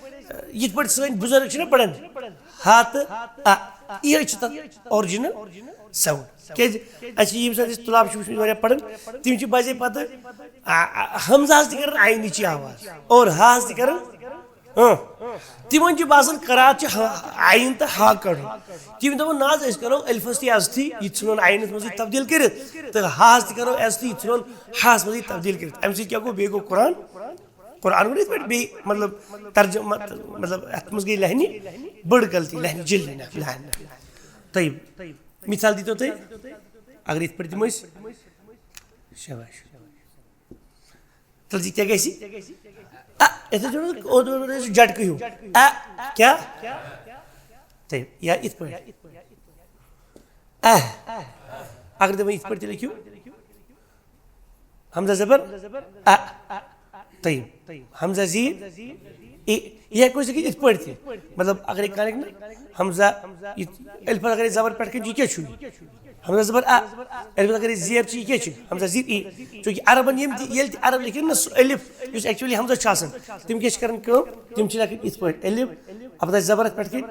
یِتھ پٲٹھۍ سٲنۍ بُزرگ چھِنہ پَران، ہا تہٕ اَ، یِہوٚے چھِ تَتھ original sound۔ کیٛازِ اَسہِ چھِ ییٚمہِ ساتہٕ أسۍ طلاب چھِ وٕچھمٕتۍ واریاہ پَران، تِم چھِ بَجے پَتہٕ آ، آ، حمزہَس تہِ کَران عینٕچی آواز اور ہاہَس تہِ کَران، ہاں۔ تِمَن چھُ باسان قرات چھُ ہا، عین تہٕ ہا کَڑُن۔ تِم دَپان، نہ حظ، أسۍ کَرو الفَس تہِ عزتھٕے، یہِ ژھٕنون عینَس منٛزٕے تبدیٖل کٔرِتھ، تہٕ ہاہَس تہِ کَرو عزتھٕے، یہِ ژھٕنون ہاہَس منٛزٕے تبدیٖل کٔرِتھ۔ اَمہِ سۭتۍ کیٛاہ گوٚو؟ بیٚیہِ گوٚو قرآن، قرآن گوٚو یِتھ پٲٹھۍ بیٚیہِ، مطلب، ترجمہ، مطلب، اَتھ منٛز گٔے لہنہِ بٔڑ غلطی، لہنہِ جلی نہ، لہنہِ۔ طیب، مثال دیٖتو تُہۍ، اگر یِتھ پٲٹھۍ دِمو أسۍ، شاباش۔ تیٚلہِ کیٛاہ گژھِ؟ اَ، یِتھَے پٲٹھۍ اُردو پٲٹھۍ ٲسِو جھٹکہٕ ہیوٗ۔ اَ، کیٛاہ؟ تہٕ یا یِتھ پٲٹھۍ۔ اَ۔ اگر دَپو یِتھ پٲٹھۍ تہِ لیکھِو۔ حمزہ زبر اَ۔ طیب۔ حمزہ زیر۔ اے، یہِ ہٮ۪کو أسۍ لیکھِتھ یِتھ پٲٹھۍ تہِ۔ مطلب، اگر یہِ کَرٕکھ نہٕ، ہمزہ، یہِ الفَس اگر أسۍ زبر پٮ۪ٹھ کَنۍ چھُ، یہِ کیٛاہ چھُ؟ ہمزہ زبر اَ۔ الفَس اگر أسۍ زیر چھِ، یہِ کیٛاہ چھُ؟ ہمزہ زیر ای۔ چوٗنٛکہِ عربَن یِم تہِ، ییٚلہِ تہِ عرب لیکھن نہ سُہ الف، یُس actually ہمزہ چھُ آسان، تِم کیٛاہ چھِ کَران کٲم؟ تِم چھِ لیکھان یِتھ پٲٹھۍ، الف، البتہ زبرَس پٮ۪ٹھ کَنۍ،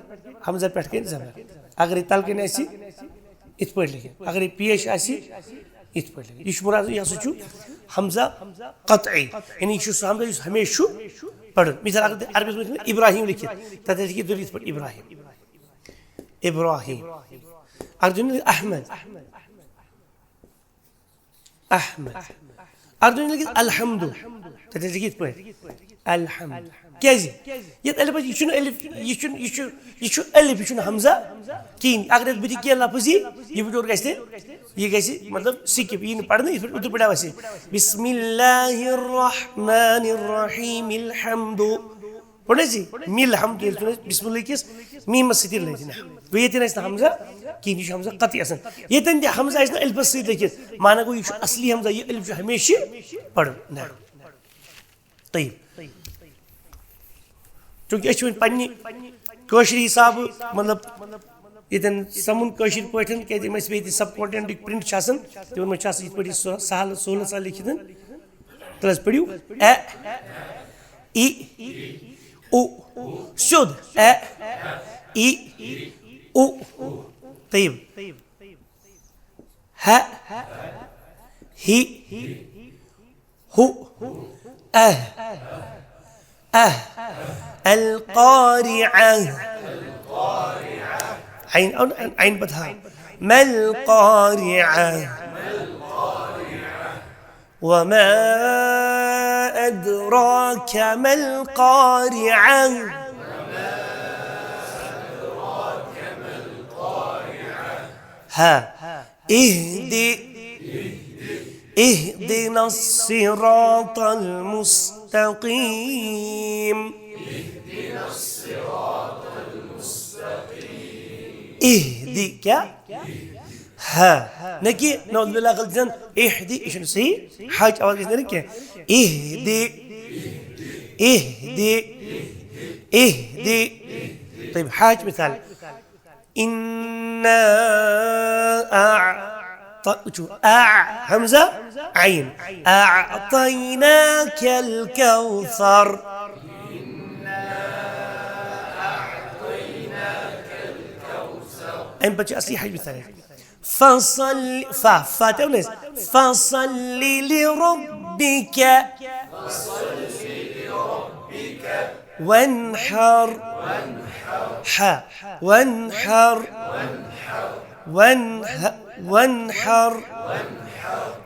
ہمزہ پٮ۪ٹھ کَنۍ زبر۔ اگر یہِ تَلہٕ کَنۍ آسہِ، یِتھ پٲٹھۍ لیکھِتھ۔ اگر یہِ پیش آسہِ، یِتھ پٲٹھۍ لیکھِتھ۔ یہِ چھُ مُراد، یہِ ہسا چھُ ہمزہ قطعی، یعنی یہِ چھُ سُہ ہمزہ یُس ہمیشہِ چھُ پَرُن۔ مثال، اگر تُہۍ عربِس منٛز ابراہیم لیکھِتھ، تَتہِ آسہِ یہِ دٔلیٖل یِتھ پٲٹھۍ ابراہیم، ابراہیم۔ اگر تُہۍ ؤنِو احمد، احمد۔ اگر تُہۍ لیکھِو الحمد، تَتہِ لیکھِو یِتھ پٲٹھۍ الحمد۔ کیٛازِ؟ یَتھ الفَس، یہِ چھُنہٕ الف، یہِ چھُنہٕ، یہِ چھُ، یہِ چھُ الف، یہِ چھُنہٕ ہمزہ کِہیٖنۍ۔ اگر یَتھ بٕتھِ کینٛہہ لفظ یی، یہِ بِچور گژھِ تہِ، یہِ گژھِ مطلب skip، یی نہٕ پَرنہٕ، یِتھ پٲٹھۍ اُردو پٲٹھۍ آسہِ، بسم اللہ الرحمن الرحیم الحمد۔ پوٚر نہ حظ یہِ؟ مِل ہمد ییٚلہِ چھُنہٕ أسۍ بسم اللہ کِس میٖمَس سۭتۍ ییٚلہِ لیکھِ نہ۔ گوٚو ییٚتٮ۪ن آسہِ نہٕ ہمزہ کِہیٖنۍ، یہِ چھُ ہمزہ قطعی آسان۔ ییٚتٮ۪ن تہِ ہمزہ آسہِ نہٕ الفَس سۭتۍ لیکھِتھ، معنہ گوٚو یہِ چھُ اصلی ہمزہ، یہِ الف چھُ ہمیشہِ پَرُن۔ نہ۔ طیب۔ چوٗنٛکہِ أسۍ چھِ وۄنۍ پنٛنہِ کٲشرِ حسابہٕ، مطلب، ییٚتٮ۪ن سَمُن کٲشِر پٲٹھۍ، کیٛازِ یِم اَسہِ بیٚیہِ تہِ سب کانٹینٹٕکۍ پرنٹ چھِ آسان، تِمَن منٛز چھِ آسان یِتھ پٲٹھۍ یہِ سُہ سہل، سہوٗلَت سان لیکھِتھ۔ تیٚلہِ حظ پٔرِو، اَ، ای، او، سیوٚد، اَ، ای، او۔ طیب۔ ہَ، ہِ، ہُ، اَہ، اَہ، القارعة۔ عین، عین، عین پتہٕ ہا۔ ما القارعة۔ وما أدراك ما القارعة۔ ها۔ اهد، اهدنا الصراط المستقيم۔ اهدِ کیٛاہ؟ ہا۔ نہ کہِ نعوذ باللہ غلطی سان اہدِ، یہِ چھُنہٕ صحیح۔ ہاچ آواز گژھِ نہٕ کینٛہہ۔ اہدِ، اہدِ، اہدِ۔ طيب، ہاچ مثال۔ إنا أعط-، وٕچھِو، أع، ہمزہ، عین۔ أعطيناك الكوثر۔ اَمہِ پتہٕ چھِ اصلی ہاچ مثال۔ فصل، فا، فا تہِ ووٚن اَسہِ۔ فصل لربك۔ وانحر۔ ح، وانحر۔ وانح-، وانحر۔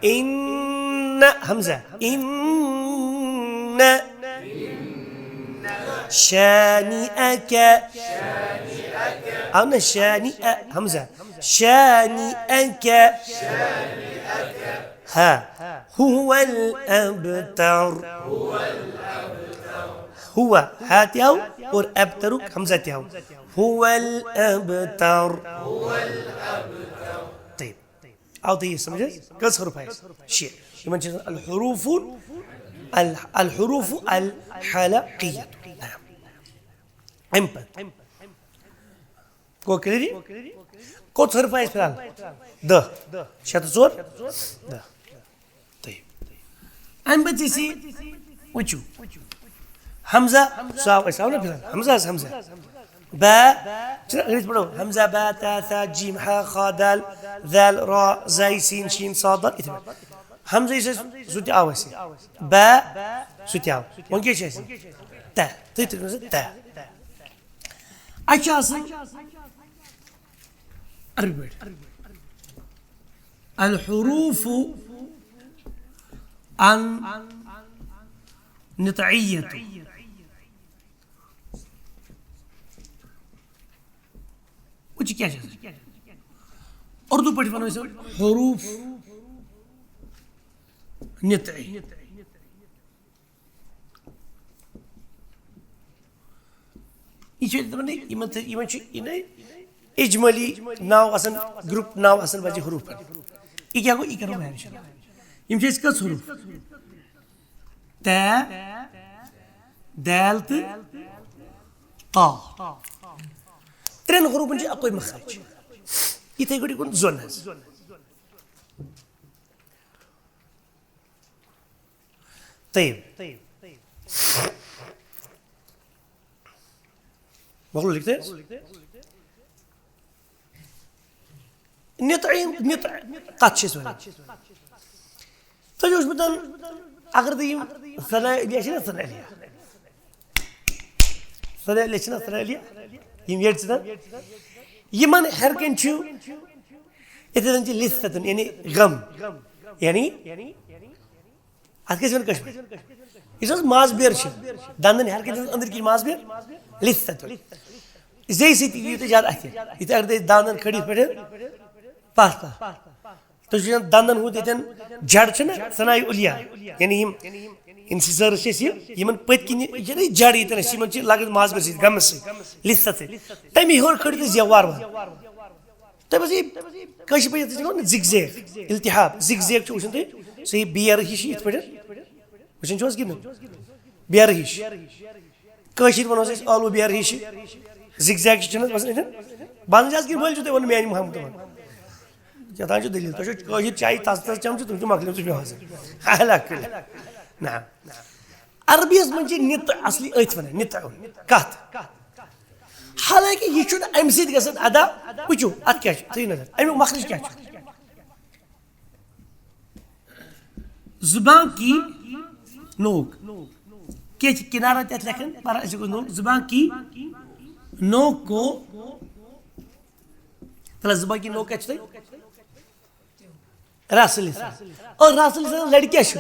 إن، ہمزہ۔ إن شانئك۔ آو نہ؟ شانئ، ہمزہ۔ شانئك۔ ہا۔ هو الأبتر۔ هو، ہا تہِ آو اور ابترُک ہمزہ تہِ آو۔ هو الأبتر۔ طيب۔ آو تۄہہِ یہِ سمجھ حظ؟ کٔژ حروف آسہِ؟ شےٚ۔ یِمن چھِ آسان الحروف ال-، الحروف الحلقیہ۔ نعم۔ اَمہِ پتہٕ۔ گوٚو clear یہِ؟ کوٚت حرف آسہِ فی الحال؟ دَہ۔ شےٚ تہٕ ژور؟ دَہ۔ طيب۔ اَمہِ پتہٕ چھِ أسۍ یہِ وٕچھِو۔ حمزہ، سُہ آو اَسہِ، آو نہ فی الحال؟ حمزہ حظ، حمزہ۔ با، چھِنہ أسۍ پَرو؟ حمزہ، با، تا، ثا، جیم، ہا، خا، دال، ذال، را، زاے، سین، شین، صاد، دال، یِتھَے پٲٹھۍ۔ حمزہ یُس اَسہِ، سُہ تہِ آو اَسہِ۔ با، سُہ تہِ آو۔ وۄنۍ کیٛاہ چھِ اَسہِ؟ تا۔ تُہۍ تہِ کٔرِو سا تا۔ اَسہِ چھِ آسان عربی پٲٹھۍ۔ الحروف النطعیة۔ وٕچھ، یہِ کیٛاہ چھِ آسان؟ اردو پٲٹھۍ وَنو أسۍ حروف نطعی۔ یہِ چھِ دَپان، یِمَن تہِ، یِمَن چھُ یہِ نَے اجمٲلی ناو آسان، گروپ ناو آسان بَجہِ حروٗفَن۔ یہِ کیٛاہ گوٚو؟ یہِ کَرو بہٕ اِنشاء اللہ۔ یِم چھِ اَسہِ کٔژ حروٗف؟ تا، دال تہٕ تا۔ ترٛٮ۪ن حروٗفن چھِ اَکُے مخرج۔ یِتھَے کٲٹھۍ گوٚو زۄن حظ۔ طیب۔ مۄکلو لیکھتھٕے حظ؟ نِتھ، نِتھ کَتھ چھِ أسۍ وَنان؟ تۄہہِ چھُ وٕچھمُت، اگر تُہۍ یِم ثنایا علیہ چھِنہ، ثنایا علیہ، ثنایا علیہ چھِنہ، ثنایا علیہ، یِم ییٚتہِ چھِنہ، یِمَن ہیٚرِ کَنۍ چھُ، یِتھَے زَن چھِ لِثَتُن، یعنی غم، یعنی اَتھ کیٛاہ چھِ وَنان کٲشِر پٲٹھۍ؟ یُس حظ ماز بیر چھِ، دَنٛدَن ہیٚرِ کَنۍ چھِ أنٛدٕرۍ کِنۍ ماز بیر، لِثَتُن۔ زیٚیہِ سۭتۍ یِیِو تُہۍ زیادٕ اَتھِ۔ یِتھَے اگر تُہۍ دَنٛدَن کھٲلِو یِتھ پٲٹھۍ پَتھ پَتھ۔ تُہۍ چھِو وَنان دَنٛدَن ہُنٛد ییٚتٮ۪ن جَڑ چھُنہ، ثنایا علیہ، یعنی یِم incisors چھِ اَسہِ یہِ، یِمَن پٔتۍ کِنۍ یہِ چھَنہ یہِ جَڑ ییٚتٮ۪ن اَسہِ، یِمَن چھِ لَگان ماز بیر سۭتۍ، غمہٕ سۭتۍ، لِثَت سۭتۍ۔ تَمی ہیوٚر کھٲلِو تُہۍ زیوار وار۔ تۄہہِ پَزِ یہِ کٲشِر پٲٹھۍ یَتھ چھِ وَنان زِگ زیگ، التحاب۔ زِگ زیگ چھُ وٕچھُن تُہۍ، سُہ یہِ بیرٕ ہِش یِتھ پٲٹھۍ۔ وٕچھان چھُو حظ کِنہٕ؟ بیرٕ ہِش۔ کٲشِر وَنو أسۍ ٲلوٕ بیرٕ ہِش۔ زِگ زیگ چھِ چھِنہٕ حظ باسان یِتھٮ۪ن؟ باسان چھِ حظ کِنہٕ وٲلۍ چھُو تُہۍ وَنان میٛانہِ محمد تِمَن؟ کیٛاہ تام چھُ دٔلیٖل۔ تۄہہِ چھو کٲشِر چایہِ تَس تَس چَمچہٕ، تِم چھِ مۄکلیمژٕ مےٚ حظ۔ علیٰ کُلہِ۔ نہ۔ عربی یَس منٛز چھِ نِتہٕ اَصلی أتھۍ وَنان، نِتہٕ کَتھ۔ حالانکہ یہِ چھُنہٕ اَمہِ سۭتۍ گژھان ادا۔ وٕچھِو، اَتھ کیٛاہ چھُ؟ تھٲیِو نظر۔ اَمیُک مخرج کیٛاہ چھُ؟ زبان کی نوک۔ کیٛاہ چھِ کنارہ تَتھ لیکھان؟ پَران أسۍ گوٚو نوک۔ زبان کی نوک کو، تَلہٕ زبان کی نوک کَتہِ چھِ تۄہہِ؟ رس لسان۔ اور رس لسان لڑکیہ چھُ۔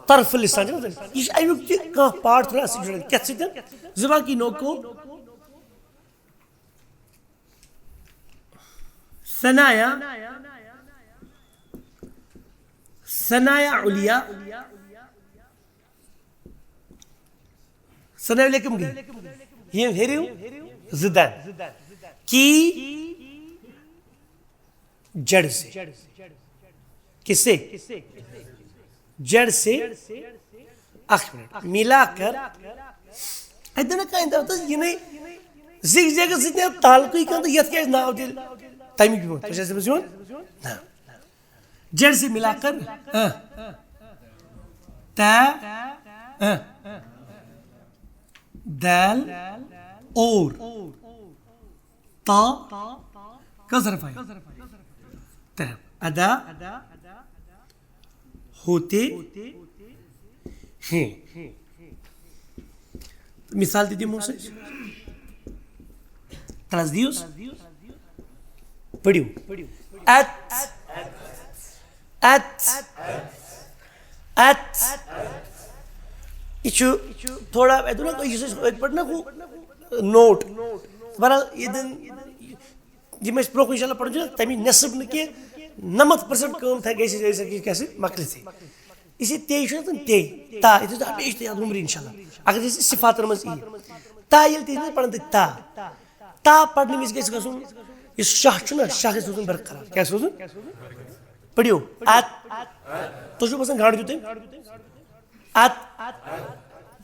طرف لسان چھُ نہ؟ یہِ چھُ اَمیُک تہِ کانٛہہ part تھوڑا سا جُڑان۔ کیٛاہ سۭتۍ؟ زبان کی نوک کو ثنایا، ثنایا علیا، ثنایا علیا کم گٔے؟ یِم ہیٚرِو زٕ دَنٛد۔ کی جڑ سے۔ کس سے؟ جڑ سے۔ اکھ منٹ۔ ملا کر۔ اَتہِ نہٕ کانٛہہ دَپتَس یِنَے زِگ زیگَس سۭتۍ نہٕ تعلقٕے کانٛہہ تہٕ یَتھ کیٛازِ ناو تیٚلہِ تَمیُک یِوان؟ تۄہہِ چھا سمجھ یِوان؟ نہ۔ جڑ سے ملا کر، ہاں۔ تا، ہاں۔ دال، اور۔ تا، کس حرف آیا؟ طرف۔ ادا ہوتے ہیں۔ مثال تہِ دِمو أسۍ۔ تَلہٕ حظ دِیِو۔ پٔرِو۔ ات۔ ات۔ ات۔ یہِ چھُ تھوڑا، اَتہِ دوٚپ نہ، یُس أسۍ أتھۍ پٲٹھۍ نہ ہُہ note۔ بہرحال، ییٚتٮ۪ن یِم أسۍ برونٛہہ کُن انشاءاللہ پَرُن چھُ نہ، تَمِچ نٮ۪صٕف نہٕ کینٛہہ، نَمَتھ percent کٲم تھایہِ گژھِ، گژھِ، گژھِ، گژھِ مۄکلِتھٕے۔ یہِ چھِ تے چھُ نہ تَن تے، تا، یہِ چھُ ہمیشہِ تہِ یاد عمرِ انشاءاللہ۔ اگر أسۍ صفاتَن منٛز یی، تا ییٚلہِ تہِ أسۍ پَران تہٕ تا، تا پَرنہٕ وِزِ گژھِ گژھُن، یُس شاہ چھُ نہ، شاہ گژھِ روزُن برقرار۔ کیٛاہ گژھِ روزُن؟ پٔرِو۔ ات۔ تُہۍ چھُو باسان گاڈٕ دیُت تٔمۍ؟ ات۔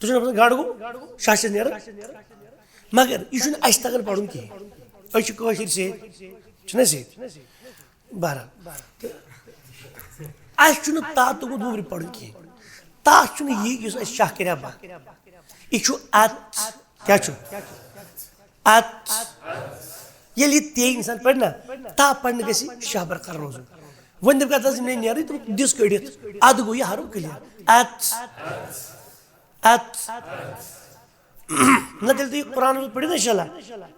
تُہۍ چھُو باسان گاڈٕ گوٚو؟ شاہ چھِ نیران۔ مگر یہِ چھُنہٕ اَسہِ تَگان پَرُن کِہیٖنۍ۔ أسۍ چھِ کٲشِرۍ سۭتۍ، چھِنہ سۭتۍ؟ بہرحال۔ تہٕ اَسہِ چھُنہٕ تا توٚگمُت وُمرِ پَرُن کِہیٖنۍ۔ تا چھُنہٕ یہِ یُس اَسہِ شاہ کَرِ ہا بنٛد۔ یہِ چھُ ات۔ کیٛاہ چھُ؟ ات۔ ییٚلہِ یہِ تے اِنسان پَرِ نہ، تا پَرنہٕ گژھِ شاہ برقرار روزُن۔ وۄنۍ دَپہِ کَتھ حظ یِم نے نیرٕے تہٕ دِژ کٔڑِتھ۔ اَدٕ گوٚو یہِ حرف clear۔ ات۔ ات۔ نہ تیٚلہِ تُہۍ قرآن پٔرِو نہ انشاءاللہ۔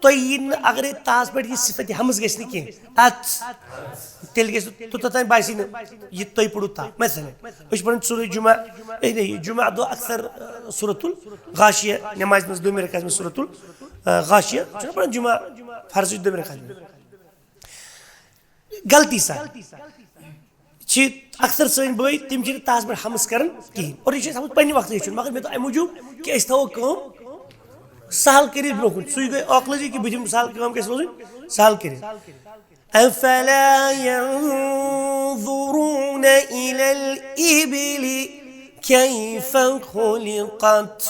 تۄہہِ یی نہٕ اگرے تاہس پٮ۪ٹھ یہِ صفت ہمز گژھِ نہٕ کینٛہہ۔ ات۔ تیٚلہِ گژھِ نہٕ توٚتتھ تام باسی نہٕ یہِ تۄہہِ پوٚرُو تا۔ مثلاً، أسۍ چھِ پران سورہ جمعہ، اے نہیں، جمعہ دۄہ اکثر، ٲں، سورۃ الغاشیہ نمازِ منٛز دوٚیمہِ رکعتہِ منٛز سورۃ ال، ٲں، غاشیہ، چھِ نہ پران جمعہ فرضٕچ دوٚیمہِ رکعتہِ منٛز۔ غلطی سان چھِ اکثر سٲنۍ بٲے، تِم چھِنہٕ تاہس پٮ۪ٹھ ہمس کران کِہیٖنۍ۔ اور یہِ چھُ اَسہِ ہمس پننہِ وقتہٕ ہیٚچھُن، مگر مےٚ دوٚپ اَمہِ موٗجوٗب کہِ أسۍ تھاوو کٲم سہل کٔرِتھ برونٛہہ کُن۔ سُے گٔے عٲقلٕچی کہِ بہٕ دِمہٕ سہل کٲم گژھِ روزٕنۍ سہل کٔرِتھ۔ أفلا ينظرون إلى الإبل كيف خلقت۔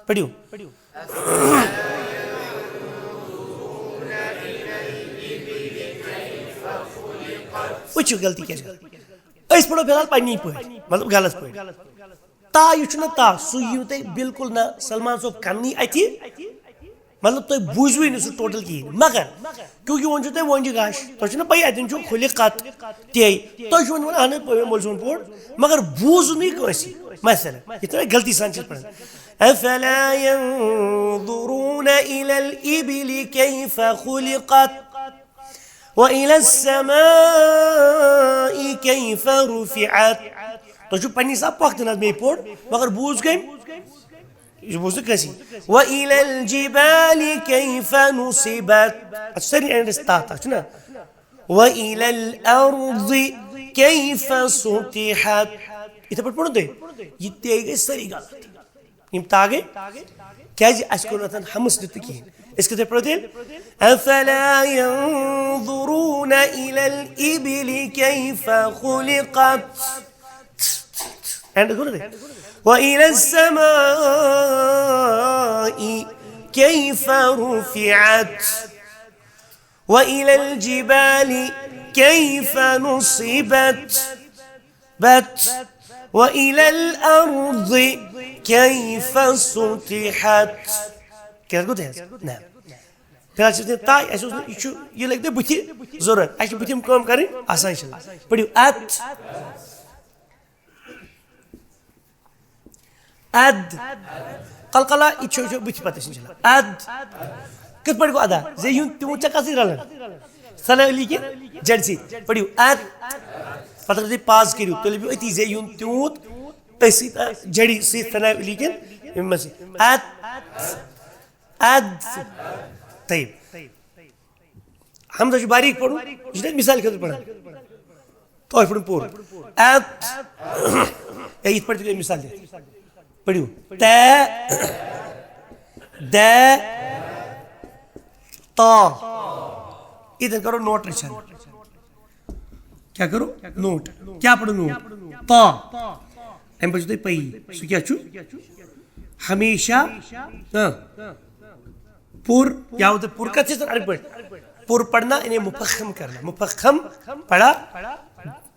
پٔرِو۔ وٕچھِو غلطی کیٛاہ چھِ۔ أسۍ پَرو فی الحال پنٛنی پٲٹھۍ، مطلب غلط پٲٹھۍ۔ تا، یہِ چھُنہٕ تا، سُہ یِیِو تۄہہِ بِلکُل نہ سلمان صٲب کَننٕے اَتھِ، مطلب تۄہہِ بوٗزوٕے نہٕ سُہ ٹوٹل کِہیٖنۍ۔ مگر کیونکہ وۄنۍ چھُو تۄہہِ وۄنۍ گاش، تۄہہِ چھُنہ پَیی اَتٮ۪ن چھُ خُلِقت تے، تۄہہِ چھُو وۄنۍ وَنان اَہَن حظ مےٚ مول سُنٛد پوٚر، مگر بوٗزُن نہٕ یہِ کٲنٛسہِ۔ مثلاً یِتھ پٲٹھۍ غلطی سان چھِ أسۍ پَران، أفلا ينظرون إلى الإبل كيف خلقت وإلى السماء كيف رفعت۔ تۄہہِ چھُو پنٛنہِ حساب پۄختہٕ نہ مے پوٚر، مگر بوٗز کٔمۍ؟ یہِ چھُ بوٗزمُت کٲنٛسی۔ وإلى الجبال كيف نصبت۔ اَتھ چھِ سٲری اینڈس تَتھ، اَتھ چھُنہ؟ وإلى الأرض كيف سطحت۔ یِتھَے پٲٹھۍ پوٚرُن تۄہہِ؟ یہِ تہِ گٔے سٲری غلط۔ یِم تا گٔے؟ کیٛازِ اَسہِ کوٚر نہٕ اَتھَن ہمس دیُت نہٕ کِہیٖنۍ۔ أسۍ کِتھ پٲٹھۍ پَرو تیٚلہِ؟ أفلا ينظرون إلى الإبل كيف خلقت۔ اینڈ کوٚر نہ؟ وإلى السماء كيف رفعت وإلى الجبال كيف نصبت بت وإلى الأرض كيف سطحت۔ کیٛاہ گوٚو تۄہہِ حظ؟ نہ۔ فی الحال چھِ أسۍ تۄہہِ تاے، اَسہِ اوس نہٕ، یہِ چھُ، یہِ لَگہِ تۄہہِ بٕتھِ ضوٚرَتھ۔ اَسہِ چھِ بٕتھِ یِم کٲم کَرٕنۍ آسان، اِنشاء اللہ۔ پٔرِو اَت، اَد۔ قلقلہ، یہِ چھُ، چھُ بٕتھِ پَتہٕ اِنشاء اللہ۔ اَد۔ کِتھ پٲٹھۍ گوٚو اَدا؟ زے یُن تیوٗت ژےٚ کَتھ سۭتۍ رَلان؟ ثنا علی کہِ جڑِ سۭتۍ۔ پٔرِو اَد۔ پَتہٕ اگر تُہۍ پاز کٔرِو، تیٚلہِ لٔبِو أتی زے یُن تیوٗت أتھۍ سۭتۍ، آ، جڑِ سۭتۍ ثنا علی کٮ۪ن یِمَن سۭتۍ۔ اَد۔ اَد۔ طیب۔ حمزہ چھُ باریٖک پَرُن، یہِ چھُ تۄہہِ مِثال خٲطرٕ پَران۔ تۄہہِ پَرُن پوٗرٕ۔ اَت۔ یا یِتھ پٲٹھۍ تہِ گٔے مِثال دِتھ۔ پٔرِو۔ تے۔ دے۔ تا۔ ییٚتٮ۪ن کَرو نوٹ رِچھان۔ کیٛاہ کَرو؟ نوٹ۔ کیٛاہ پَرو نوٹ؟ تا۔ اَمہِ پَتہٕ چھُو تۄہہِ پَیی، سُہ کیٛاہ چھُ؟ ہمیشہ، ہاں، پُر، یا ہوتا ہے پُر کَتھ چھِ أسۍ عربی پٲٹھۍ؟ پُر پَڑھنا، یعنی مُفخم کَرنا۔ مُفخم پَڑھا،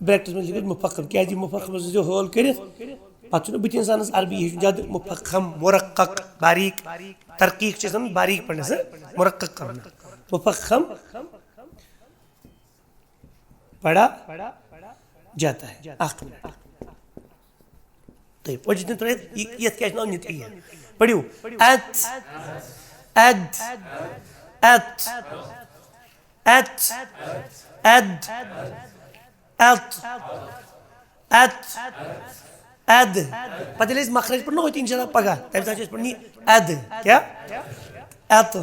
بریکٹَس منٛز لیکھِتھ مُفخم۔ کیٛازِ یہِ مُفخمَس ٲسۍزیو حٲل کٔرِتھ؟ پَتہٕ چھُنہٕ بٕتھِ اِنسانَس عربی ہیٚچھُن زیادٕ۔ مُفخم، مُرَقَّق، باریٖک، ترقیٖق چھِ آسان باریٖک پَڑھنَس، ہہ؟ مُرَقَّق کَرُن۔ مُفخم پڑھا جاتا ہے۔ اکھ منٹ۔ طيب، اور جتنے طرح یہ، یہ کیا نام نتعیہ؟ پڑھیو۔ ات، اد، ات، ات، اد، ات، ات، اد۔ پتہٕ ییٚلہِ أسۍ مخرج پرنو ہوٚتہِ انشاءاللہ پگاہ، تمہِ ساتہٕ چھِ أسۍ پرنہِ اد۔ کیا؟ ات۔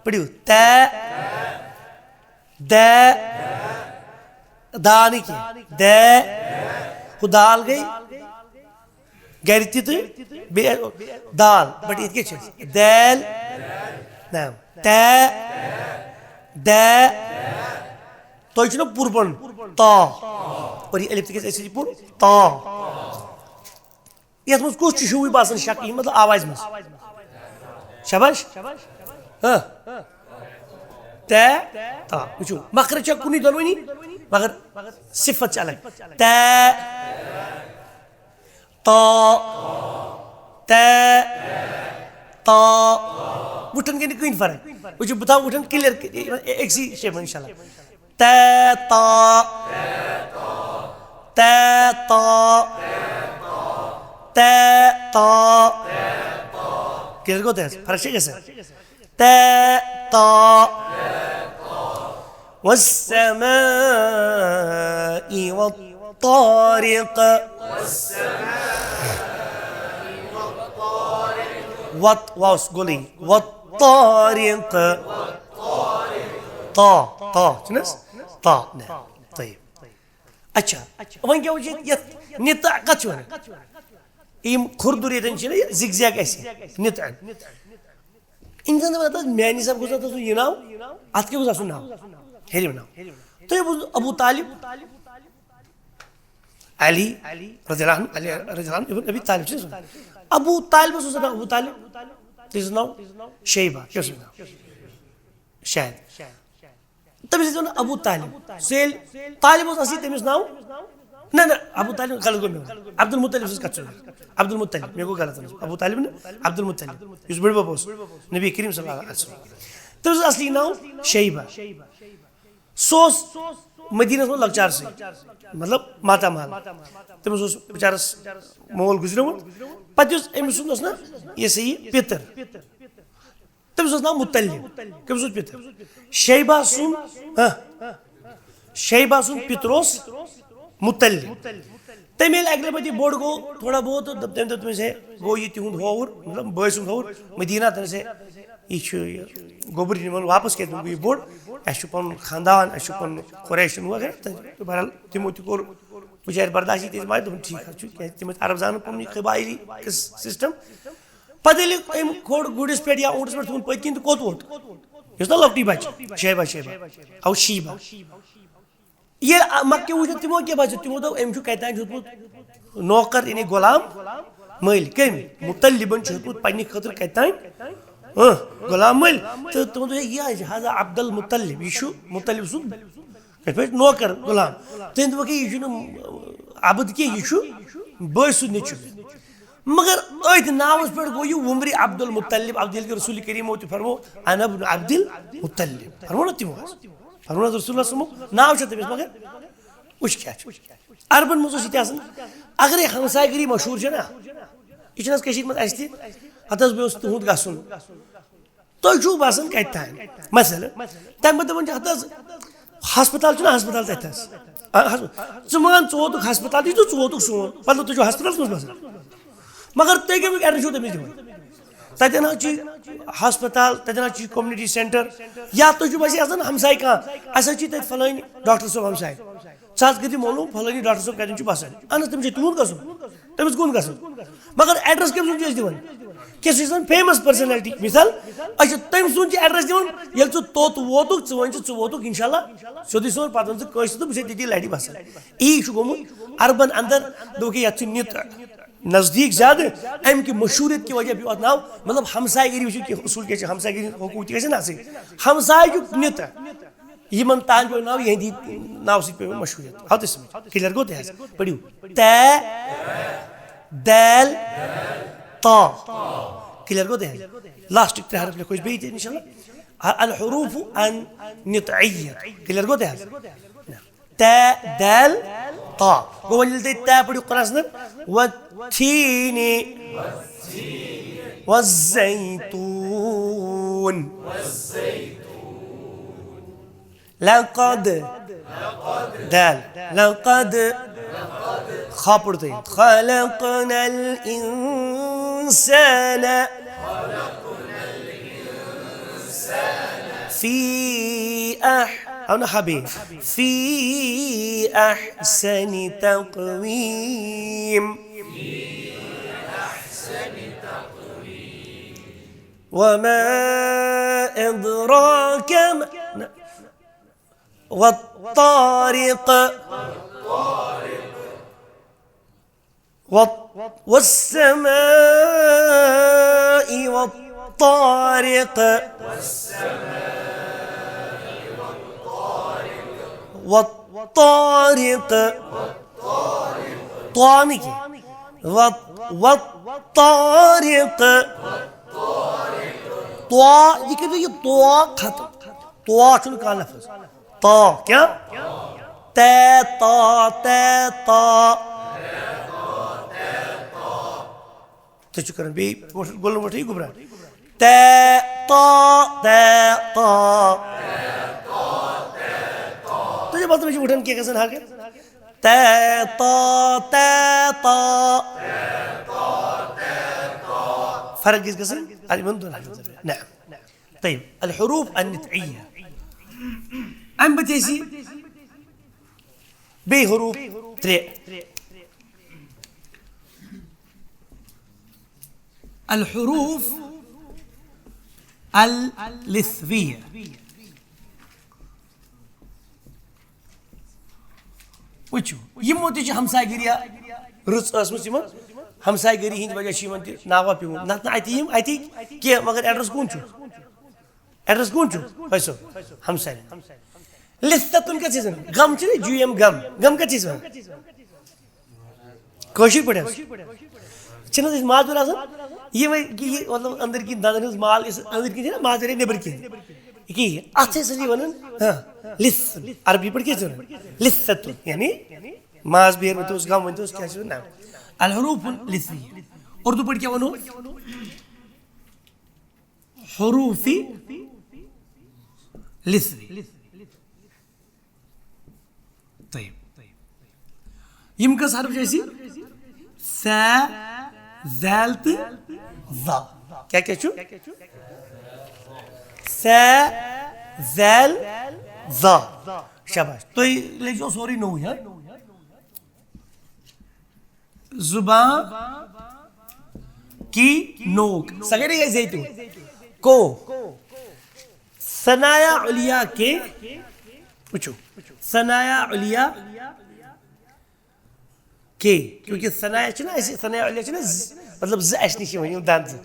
پڑھیو۔ ت، د، دا نہٕ کینٛہہ۔ د، ہُہ دال گٔے گرِ تہِ تہٕ بیٚیہِ دال، but ییٚتہِ کیٛاہ چھِ؟ دال، نہ، ت، د، تۄہہِ چھُنہ پوٗرٕ پَرُن تا، اور یہِ الف تہِ گژھِ اَسہِ سۭتۍ پوٗرٕ تا۔ یَتھ منٛز کُس چھُ ہیوٗوٕے باسان شک، یہِ مطلب آوازِ منٛز؟ شاباش۔ ہاں۔ تے، تا۔ وٕچھِو، مخرج چھا کُنُے دۄنوٕنی، مگر صفت چھِ الگ۔ تے، تا، تے، تا۔ وٕٹھن گٔے نہٕ کٕہٕنۍ فرق۔ وٕچھِو، بہٕ تھاوٕ وٕٹھن clear أکسٕے شیپہِ منٛز، انشاءاللہ۔ تے تا۔ تے تا۔ تے تا۔ کیٛاہ گوٚو تۄہہِ؟ فرق چھےٚ گژھان؟ تے تا۔ والسماء والطارق۔ وط، واوس گوٚلٕے۔ والطارق۔ تا، تا، چھُنہٕ حظ؟ تا، نہ۔ طيب۔ اچھا، وۄنۍ کیٛاہ وٕچھ یَتھ نِتہٕ کَتھ چھِ وَنان؟ یِم کھُردُر ییٚتٮ۪ن چھِ نہ یہِ zigzag اَسہِ، نِتہٕ۔ اِنسان دَپان، اَتھ میٛانہِ حساب گوٚژھ اَتھ آسُن یہِ ناو، اَتھ کیٛاہ گوٚژھ آسُن ناو؟ ہیٚرِم ناو۔ تۄہہِ بوٗزوٕ ابو طالب؟ علی رضی اللہ عنہ، علی رضی اللہ عنہ ابن ابی طالب چھُ سُہ۔ ابو طالبس اوس ناو ابو طالب، تٔمِس اوس ناو شیبہ، کیٛاہ اوس ناو؟ شاید۔ تٔمِس ٲسۍ وَنان ابو طالب۔ سُہ ییٚلہِ طالب اوس اَصلی، تٔمِس ناو، نہ، نہ، ابو طالب غلط گوٚو مےٚ وَنُن۔ عبدالمطلب سٕنٛز کَتھ چھِ وَنان۔ عبدالمطلب، مےٚ گوٚو غلط وَنُن۔ ابو طالب نہٕ، عبدالمطلب، یُس بٕڈبَب اوس، نبی کریم صلی اللہ علیہ وسلم۔ تٔمِس اوس اَصلی ناو شیبہ۔ سُہ اوس مدیٖنَس منٛز لۄکچارسٕے، مطلب ماتامال۔ تٔمِس اوس بِچارَس مول گُزریومُت۔ پَتہٕ یُس أمۍ سُنٛد اوس نہ، یہِ ہسا یہِ پِتٕر، تٔمِس اوس ناو مُطلِب۔ کٔمِس اوس پِتٕر؟ شیبہ سُنٛد، ہاں، شیبہ سُنٛد پِتٕر اوس مُطلِب۔ تٔمۍ ییٚلہِ اَکہِ لَٹہِ پَتہٕ یہِ بوٚڑ گوٚو تھوڑا بہت، تہٕ تٔمۍ دوٚپ تٔمِس، "ہے، گوٚو یہِ تِہُنٛد ہووُر، مطلب بٲے سُنٛد ہووُر، مدیٖنہ، تٔمِس، ہے، یہِ چھُ یہِ گوٚبُر یِمَن واپَس کیٛازِ گوٚو یہِ بوٚڑ؟ اَسہِ چھُ پَنُن خاندان، اَسہِ چھُ پَنُن قریش وغیرہ۔" تہٕ بہرحال تِمو تہِ کوٚر بِچارِ برداشی، تِکیٛازِ مےٚ دوٚپُن، "ٹھیٖک حظ چھُ، کیٛازِ تِم ٲسۍ عرب زانان پنٛنُے قبایلی سِسٹَم۔" پَتہٕ ییٚلہِ أمۍ کھوٚڑ گُرِس پٮ۪ٹھ یا اوٗنٹَس پٮ۪ٹھ تھوٚوُن پٔتۍ کِنۍ تہٕ کوٚت ووت؟ یُس نا لۄکٹُے بَچہٕ، شیبہ، شیبہ، او شیبہ۔ ییٚلہِ مَکہِ وٕچھ تِمو کیٛاہ باسیٚو؟ تِمو دوٚپ، "أمۍ چھُ کَتہِ تام ہیوٚتمُت نوکر، یعنی غلام مٔلۍ۔" کٔمۍ؟ مُطلِبَن چھُ ہیوٚتمُت پنٛنہِ خٲطرٕ کَتہِ تام؟ اۭں، غلام مٔلۍ۔ تہٕ تِمو دوٚپ، "ہے، یہِ حظ چھِ حضا عبدالمُطلِب، یہِ چھُ مُطلِب سُنٛد کِتھ پٲٹھۍ؟ نوکر، غلام۔" تٔمۍ دوٚپ، "یہِ چھُنہٕ عبد کینٛہہ، یہِ چھُ بٲے سُنٛد نیٚچوٗ۔" مگر أتھۍ ناوَس پٮ۪ٹھ گوٚو یہِ وُمرِ عبدالمطلب، عبد ییٚلہِ کہِ رسول کریٖمو تہِ فرمو، "انا ابن عبدالمطلب۔" فرمو نہ تِمو حظ؟ فرمو نہ رسول اللہ صلی اللہ علیہ وسلمو؟ ناو چھا تٔمِس، مگر وٕچھ کیٛاہ چھُ۔ عربَن منٛز اوس یہِ تہِ آسان، اگرے ہمسایہِ گٔری مشہوٗر چھےٚ نا، یہِ چھِنہٕ حظ کٔشیٖرِ منٛز اَسہِ تہِ، ہَتہٕ حظ مےٚ اوس تُہُنٛد گژھُن۔ تُہۍ چھِو باسان کَتہِ تام؟ مثلاً، تَمہِ پَتہٕ دَپان چھِ، ہَتہٕ حظ، ہسپتال چھُنہ ہسپتال تَتہِ حظ؟ آ، ہسپتال۔ ژٕ مان، ژٕ ووتُکھ ہسپتال، یہِ چھُ ژٕ ووتُکھ سون۔ مطلب، تُہۍ چھِو ہسپتالَس منٛز باسان۔ مگر تُہۍ کَمیُک ایڈرَس چھِو تٔمِس دِوان؟ تَتٮ۪ن حظ چھِ ہسپتال، تَتٮ۪ن حظ چھِ community centre، یا تُہۍ چھِو باسان آسان ہمساے کانٛہہ، اَسہِ حظ چھِ تَتہِ فلٲنۍ ڈاکٹر صٲب ہمساے۔ ژٕ حظ کٔرۍ زِ معلوٗم، فلٲنی ڈاکٹر صٲب کَتٮ۪ن چھُ بَسان۔ اَہن حظ، تٔمِس چھُ تُہُنٛد گژھُن۔ تٔمِس کُن گژھُن۔ مگر ایڈرَس کٔمۍ سُنٛد چھِ أسۍ دِوان؟ کیٛاہ چھِ أسۍ وَنان؟ Famous personality. مِثال، أسۍ چھِ تٔمۍ سُنٛد چھِ ایڈرَس دِوان، ییٚلہِ ژٕ توٚت ووتُکھ، ژٕ وَن ژٕ، ژٕ ووتُکھ، اِنشاء اللہ، سیوٚدُے سون، پَتہٕ وَن ژٕ کٲنٛسہِ تہٕ بہٕ چھُسے تٔتی لَرِ بَسان۔ یی چھُ گوٚمُت عربَن اَندَر، دوٚپُکھ ہے، یَتھ چھُ نِت نزدیٖک زیادٕ، اَمہِ کہِ مشہوٗرِیت کہِ وجہ پیوٚو اَتھ ناو، مطلب، ہمسایہِ گٔری وٕچھِو کینٛہہ اصوٗل کیٛاہ چھِ، ہمسایہِ گٔری حقوٗق تہِ گژھن آسٕنۍ۔ ہمسایہِ چھُ نِت۔ یِمن تام پیوٚو ناو، یِہِنٛدِ ناوٕ سۭتۍ پیوٚو مےٚ مشہوٗریت۔ آو تۄہہِ سمجھ؟ کلیئر گوٚو تۄہہِ حظ؟ پٔرِو۔ تے، دیل، تا۔ کلیئر گوٚو تۄہہِ حظ؟ لاسٹٕکۍ ترٛےٚ حرف لیکھو أسۍ بیٚیہِ تہِ، اِنشاء اللہ۔ الحروف النطعیہ۔ کلیئر گوٚو تۄہہِ حظ؟ تے، دیل، تا۔ گوٚو وۄنۍ ییٚلہِ تُہۍ تے پٔرِو قرآنَس اندر، والتین والزیتون۔ لقد۔ دال۔ لقد۔ خا پوٚر تۄہہِ۔ خلقنا الانسان۔ فی اح۔ او نہ حبی۔ فی احسن تقویم۔ وما ادراک ما۔ نہ۔ والطارق۔ وال-، والسماء والطارق۔ والطارق۔ طا نہٕ کینٛہہ۔ وال-، والطارق۔ طا، یہِ کٔرِو یہِ طا ختم۔ طا چھُنہٕ کانٛہہ لفظ۔ طا، کیٛاہ؟ تے، طا، تے، طا۔ تُہۍ چھِو کران بیٚیہِ وۄٹھ-، گۄلَن وۄٹھ یہِ گوٚبرا۔ تے، طا، تے، طا۔ تُہۍ چھِو باسان مےٚ چھِ وٕٹھان کینٛہہ گژھان حرکت؟ تے، طا، تے، طا۔ فرق گژھِ گژھٕنۍ اَتھ یِمَن دۄن حرکتَن۔ نہ۔ طيب، الحروف النطعية۔ اَمہِ پَتہٕ ٲسۍ بیٚیہِ حروف ترٛےٚ۔ الحروف اللثوية۔ وٕچھِو، یِمو تہِ چھِ ہمسایہِ گٔری رٕژ ٲسمٕژ یِمن۔ ہمسایہِ گٔری ہٕنٛدِ وجہ چھِ یِمن تہِ ناوا پیوٚمُت۔ نتہٕ نہٕ اَتہِ یِم اَتِکۍ کینٛہہ، مگر ایڈرس کون چھُ؟ ایڈرس کون چھُ؟ فٲصل۔ ہمسایہِ۔ لِستَتُن کیٛاہ چھِ أسۍ وَنان؟ غم چھُنہ، جی ایم غم۔ غم کیٛاہ چھِ أسۍ وَنان؟ کٲشِر پٲٹھۍ حظ۔ چھِنہٕ حظ أسۍ مازوٗر آسان؟ یِمَے کہِ یہِ مطلب أنٛدٕرۍ کِنۍ دَنٛدَن ہٕنٛز مال، یُس أنٛدٕرۍ کِنۍ چھِنہ مازوٗر نیٚبٕرۍ کِنۍ۔ یہِ کیٛاہ یہِ؟ اَتھ چھِ أسۍ یہِ وَنان، ہاں، لِس۔ عربی پٲٹھۍ کیٛاہ چھِ وَنان؟ لِستَتُن، یعنی ماز بیٖر ؤنۍ تو، غم ؤنۍ تو، کیٛاہ چھِ وَنان؟ الحروف لِسیہ۔ اردو پٲٹھۍ کیٛاہ وَنو؟ حروف لِسیہ۔ طیب۔ یِم کٔژ حرف چھِ اَسہِ؟ سا، ذیل تہٕ ظا۔ کیٛاہ کیٛاہ چھُ؟ سا، ذیل، ظا۔ شاباش۔ تُہۍ لیکھزیو سورُے نوٚوُے، ہاں؟ زبان کی نوک۔ سا گٔے نا یہِ زیتون۔ کو۔ ثنایا علیا کے۔ وٕچھِو۔ ثنایا علیا کے۔ کیونکہ ثنایا چھِنہ اَسہِ، ثنایا علیا چھِنہ ز-، مطلب زٕ اَسہِ نِش یِوان، یِم دَنٛد زٕ۔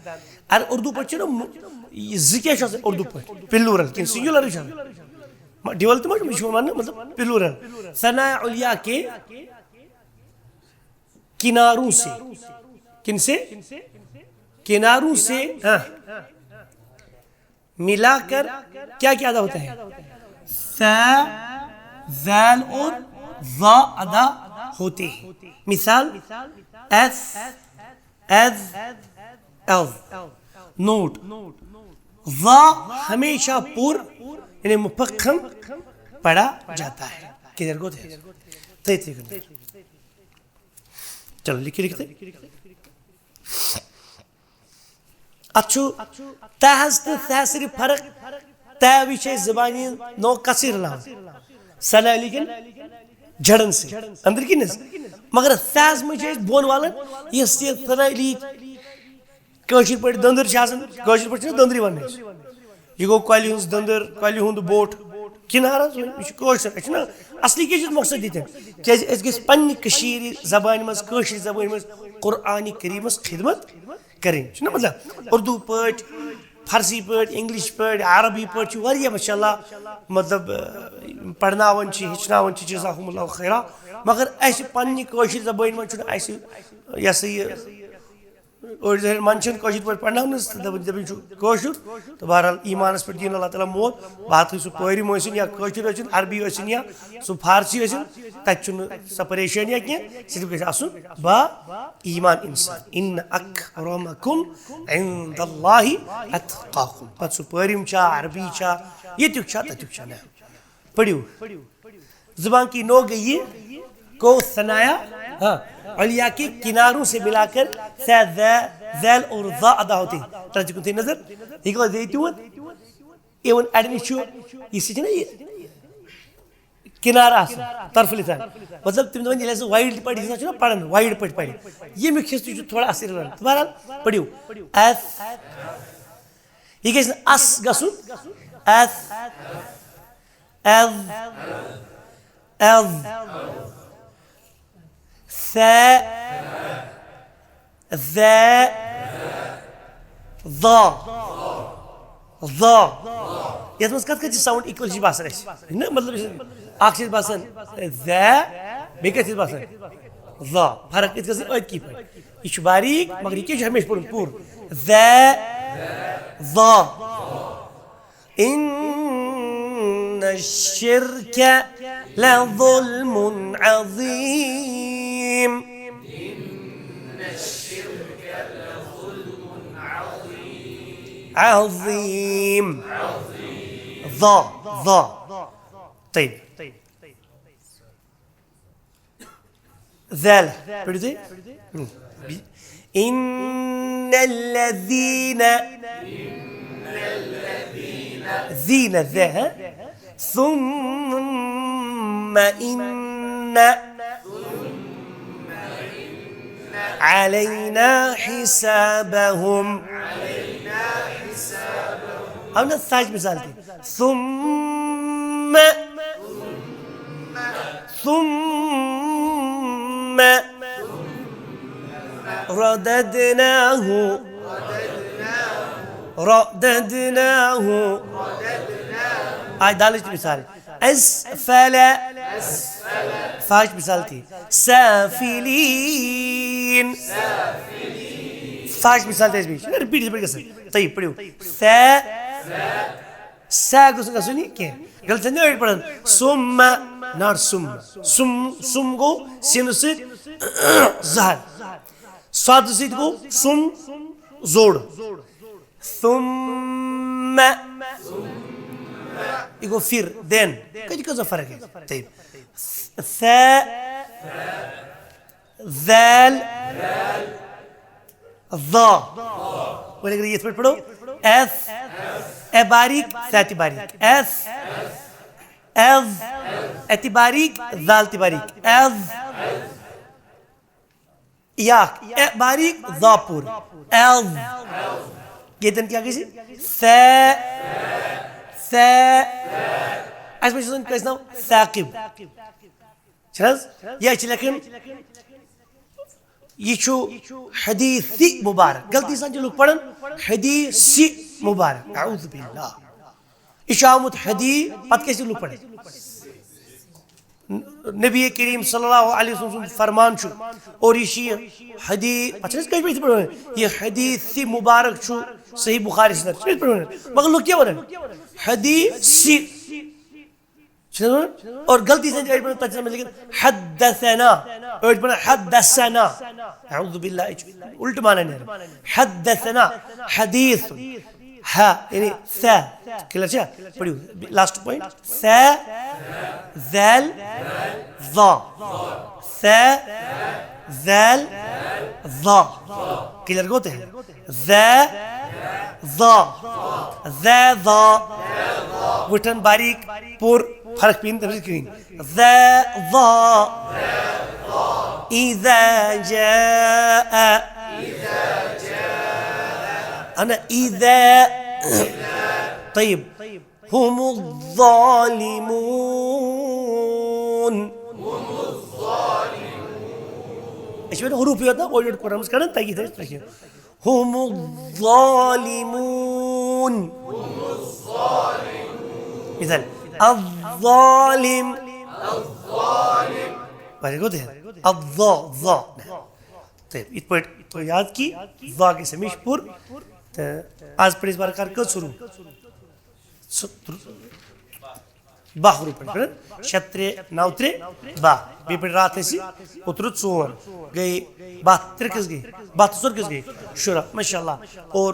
اگر اردو پٲٹھۍ چھِنہ مُ-، یہِ زٕ کیٛاہ چھُ آسان اردو پٲٹھۍ؟ پلورل کِنہٕ سنگولرٕے چھُ آسان؟ ڈیول تہِ ما چھُ، یہِ چھُ وَنان مطلب پلورل۔ ثنایا علیا کے کناروں سے۔ کن سے؟ کناروں سے، ہاں۔ ملا کر کیا کیا ادا ہوتا ہے؟ سا، ذیل اور ظا ادا ہوتے ہیں۔ مثال، ایس، ایز، ایز۔ نوٹ، ظا ہمیشہ پر، یعنی مفخم پڑھا جاتا ہے۔ کلیئر گوٚو تۄہہِ؟ تٔتھۍ کٔنۍ۔ چلو، لیکھِو، لیکھِو تُہۍ۔ اَتھ چھُ تہَس تہٕ ثَہَس صرف فرق۔ تہَ وِزِ چھِ أسۍ زبانہِ ہٕنٛز نوک کَتھ سۭتۍ رَلاوان؟ ثنا علی کٮ۪ن جڑن سۭتۍ، أنٛدرۍ کِنۍ حظ۔ مگر ثَہَس منٛز چھِ أسۍ بۄن والان، یۄس یہِ ثنا علی کٲشِر پٲٹھۍ دٔنٛدٕر چھِ آسان، کٲشِر پٲٹھۍ چھِنہ دٔنٛدرٕے وَنان أسۍ۔ یہِ گوٚو کۄلہِ ہٕنٛز دٔنٛدٕر، کۄلہِ ہُنٛد بوٚٹھ، کِنار حظ، یہِ چھُ کٲشُر۔ أسۍ چھِنہ اصلی کیٛاہ چھِ أسۍ مقصد ییٚتٮ۪ن؟ کیٛازِ أسۍ گٔژھۍ پنٛنہِ کٔشیٖرِ زبانہِ منٛز، کٲشِرِ زبٲنۍ منٛز قرآنِ کریٖمَس خدمت کَرٕنۍ۔ چھُنہ مطلب اردو پٲٹھۍ، فارسی پٲٹھۍ، انگلش پٲٹھۍ، عربی پٲٹھۍ چھِ واریاہ ماشاء اللہ، مطلب، اہ، پرناوان چھِ، ہیٚچھناوان چھِ، جزاکم اللہ خیرا۔ مگر اَسہِ پنٛنہِ کٲشِرِ زبٲنۍ منٛز چھُنہٕ اَسہِ یہِ ہسا یہِ أڑۍ زَن منٛدچھان کٲشِر پٲٹھۍ پرناونَس تہٕ دَپان، دَپان چھُ کٲشُر۔ تہٕ بہرحال ایٖمانَس پٮ۪ٹھ دِیِن اللہ تعالیٰ مول۔ بہٕ ہا تھٲوِو سُہ پٲرِم ٲسِن یا کٲشُر ٲسِن، عربی ٲسِن یا سُہ فارسی ٲسِن، تَتہِ چھُنہٕ سۄ پریشٲنی یا کینٛہہ، صرف گژھِ آسُن با ایٖمان اِنسان۔ اِنَّ أَكْرَمَكُمْ عِنْدَ اللَّهِ أَتْقَاكُمْ۔ پَتہٕ سُہ پٲرِم چھا، عربی چھا، ییٚتیُک چھا، تَتیُک چھا، نہ۔ پٔرِو۔ زبان کی نوک گئی کو ثنایا، ہاں، علیا کے کناروں سے ملا کر سا، ذا، ذیل اور ظا ادا ہوتے ہیں۔ ترجمہ تھی نظر، یہ کو دیتی ہوں۔ ایون اڑنی چھو، یہ سے نا یہ کنارہ آسان، طرف لسان۔ مطلب، تم دپان، ییٚلہِ سُہ وایڈ پٲٹھۍ ہسا چھُنہ پران، وایڈ پٲٹھۍ پرِ۔ ییٚمیُک حصہٕ چھُ تھوڑا اثر لگان۔ بہرحال، پٔرِو۔ ایس۔ یہِ گژھِ نہٕ اس گژھُن۔ ایس۔ ایز۔ ایز۔ سے۔ زے۔ ظا۔ ظا۔ یتھ منٛز کتھ کتھ چھِ ساؤنڈ ایکول چھِ باسان اسہِ؟ نہ، مطلب، یُس اکھ چھِ باسان زے، بیٚیہِ کتھ چھِ باسان ظا۔ فرق یِتھ کٔنۍ أتھۍ پٲٹھۍ۔ یہِ چھُ باریٖک، مگر یہِ کیٛاہ چھُ ہمیشہِ پوٚرمُت پوٗرٕ؟ زے۔ ظا۔ إن الشرك لظلم عظيم. عظيم. ظا، ظا. طيب. ذال. پٔرِو تُہۍ۔ إن الذين، زين، ذا، ها؟ ثم إن علينا حسابهم. أو نتاج مثال دي. ثم ثم رددناه رددناه آج دالچ مثال اسفل فاش مثال تھی سافلین فاش مثال تھی بیش رپیٹ پہ گسن طیب پڑھو س سہ گوٚژھ نہٕ گژھُن یہِ کینٛہہ۔ غلط چھِ أڑۍ پَران سُم، not سُم۔ سُم، سُم گوٚو سیٖنہٕ سۭتۍ زہر۔ صادٕ سۭتۍ گوٚو سُم زوٚڑ۔ ثُمَّ۔ یہِ گوٚو پھِر، then۔ کَتہِ کۭژاہ فرق گٔے؟ طیب۔ ث، ذال، ظا۔ وۄنۍ اگر یِتھ پٲٹھۍ پَرو، ایس، اے باریک، ثا تہِ باریک، ایس، ایز، اے تہِ باریک، ذال تہِ باریک، ایز، یا، اے باریک، ظا پوٗرٕ، ایز۔ ییٚتٮ۪ن کیٛاہ گژھِ؟ ثا، ثا۔ اَسہِ منٛز چھُ آسان کٲنٛسہِ ناو ثاقب۔ چھِ حظ؟ یا چھِ لیکھان، یہِ چھُ حدیث مبارک۔ غلطی سان چھِ لُکھ پران حدیث مبارک۔ اعوذ باللہ۔ یہِ چھُ آمُت حدیث، پتہٕ کیٛاہ چھِ لُکھ پران؟ نبی کریم صلی اللہ علیہ وسلم سُنٛد فرمان چھُ، اور یہِ چھِ یہِ حدیث، پتہٕ چھِ أسۍ کٲشِر پٲٹھۍ پران، یہِ حدیث مبارک چھُ صحیح بخاری سٕنٛدِ، چھِ أسۍ پران۔ مگر لُکھ کیٛاہ وَنان؟ حدیث۔ چھِ نہ حظ وَنان؟ اور غلطی سان چھِ أڑۍ پَران، تَتہِ چھِ آسان لیکھِتھ حدثنا۔ أڑۍ پَران حدثنا۔ اعوذ باللہ، یہِ چھُ اُلٹہٕ معنی نیران۔ حدثنا، حدیث۔ ہا، یعنی ثا۔ Clear چھا؟ پٔرِو، last point۔ ثا، ذال، ظا۔ ثا، ذال، ظا۔ Clear گوٚو تۄہہِ؟ ذا، ظا۔ ذا، ظا۔ وٕٹھن باریک پوٗر فرق پیٚیہِ نہٕ تَمہِ سۭتۍ کِہیٖنۍ۔ ذا، ظا۔ إذا جاء۔ أنا إذا۔ طيب۔ هم الظالمون۔ أسۍ چھِ وۄنۍ حروٗفٕے یوت نا اورٕ یورٕ قرآنَس کَڑان، تَگہِ تھَس ترٛےٚ۔ هم الظالمون۔ مثال، الظالم۔ واریاہ گوٚو تۄہہِ؟ الظا، ظا۔ تہٕ یِتھ پٲٹھۍ تۄہہِ یاد کی، ظا گژھِ ہمیشہِ پوٗرٕ۔ تہٕ آز پٮ۪ٹھ أسۍ برقرار کٔژ حروٗف؟ سُہ تر-، باہ روپے پٮ۪ٹھ، شےٚ ترٛےٚ نَو ترٛےٚ باہ۔ بیٚیہِ پٮ۪ٹھ راتھ اَسہِ اوترٕ ژور، گٔے باہ، ترٛےٚ کٔژ گٔے؟ باہ تہٕ ژور کٔژ گٔے؟ شُراہ، ماشاء اللہ۔ اور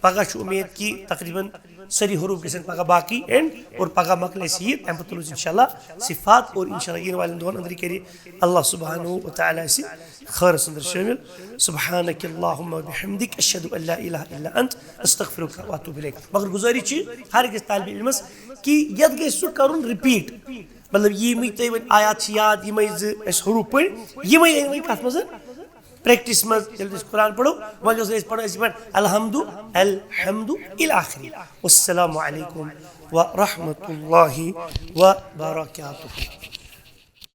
پگاہ چھُ اُمید کہِ تقریباً سٲری حروٗف گژھن پگاہ باقٕے end، اور پگاہ مۄکلہِ اَسہِ یہِ، تَمہِ پتہٕ تُلو أسۍ انشاء اللہ صفات، اور انشاء اللہ یِنہٕ والٮ۪ن دۄہَن أنٛدرٕے کَرِ اللہ سبحانہ و تعالیٰ اَسہِ خٲرس اندر شٲمِل۔ سبحانک اللہم و بحمدک، اشہد ان لا الہ الا انت، استغفرک و اتوب الیک۔ مگر گزٲرِش چھِ ہر أکِس طالب علمس کہِ یتھ گژھِ سُہ کرُن repeat۔ مطلب، یِمٕے تۄہہِ وۄنۍ آیات چھِ یاد، یِمٕے زٕ اَسہِ حروٗف پٔرۍ، یِمٕے أنۍ وۄنۍ کتھ منٛز؟ Practice منٛز۔ ییٚلہِ أسۍ قرآن پرو، وۄنۍ گژھو أسۍ پرو، أسۍ پرو الحمد، الحمد الی آخری۔ والسلام علیکم ورحمۃ اللہ وبرکاتہ۔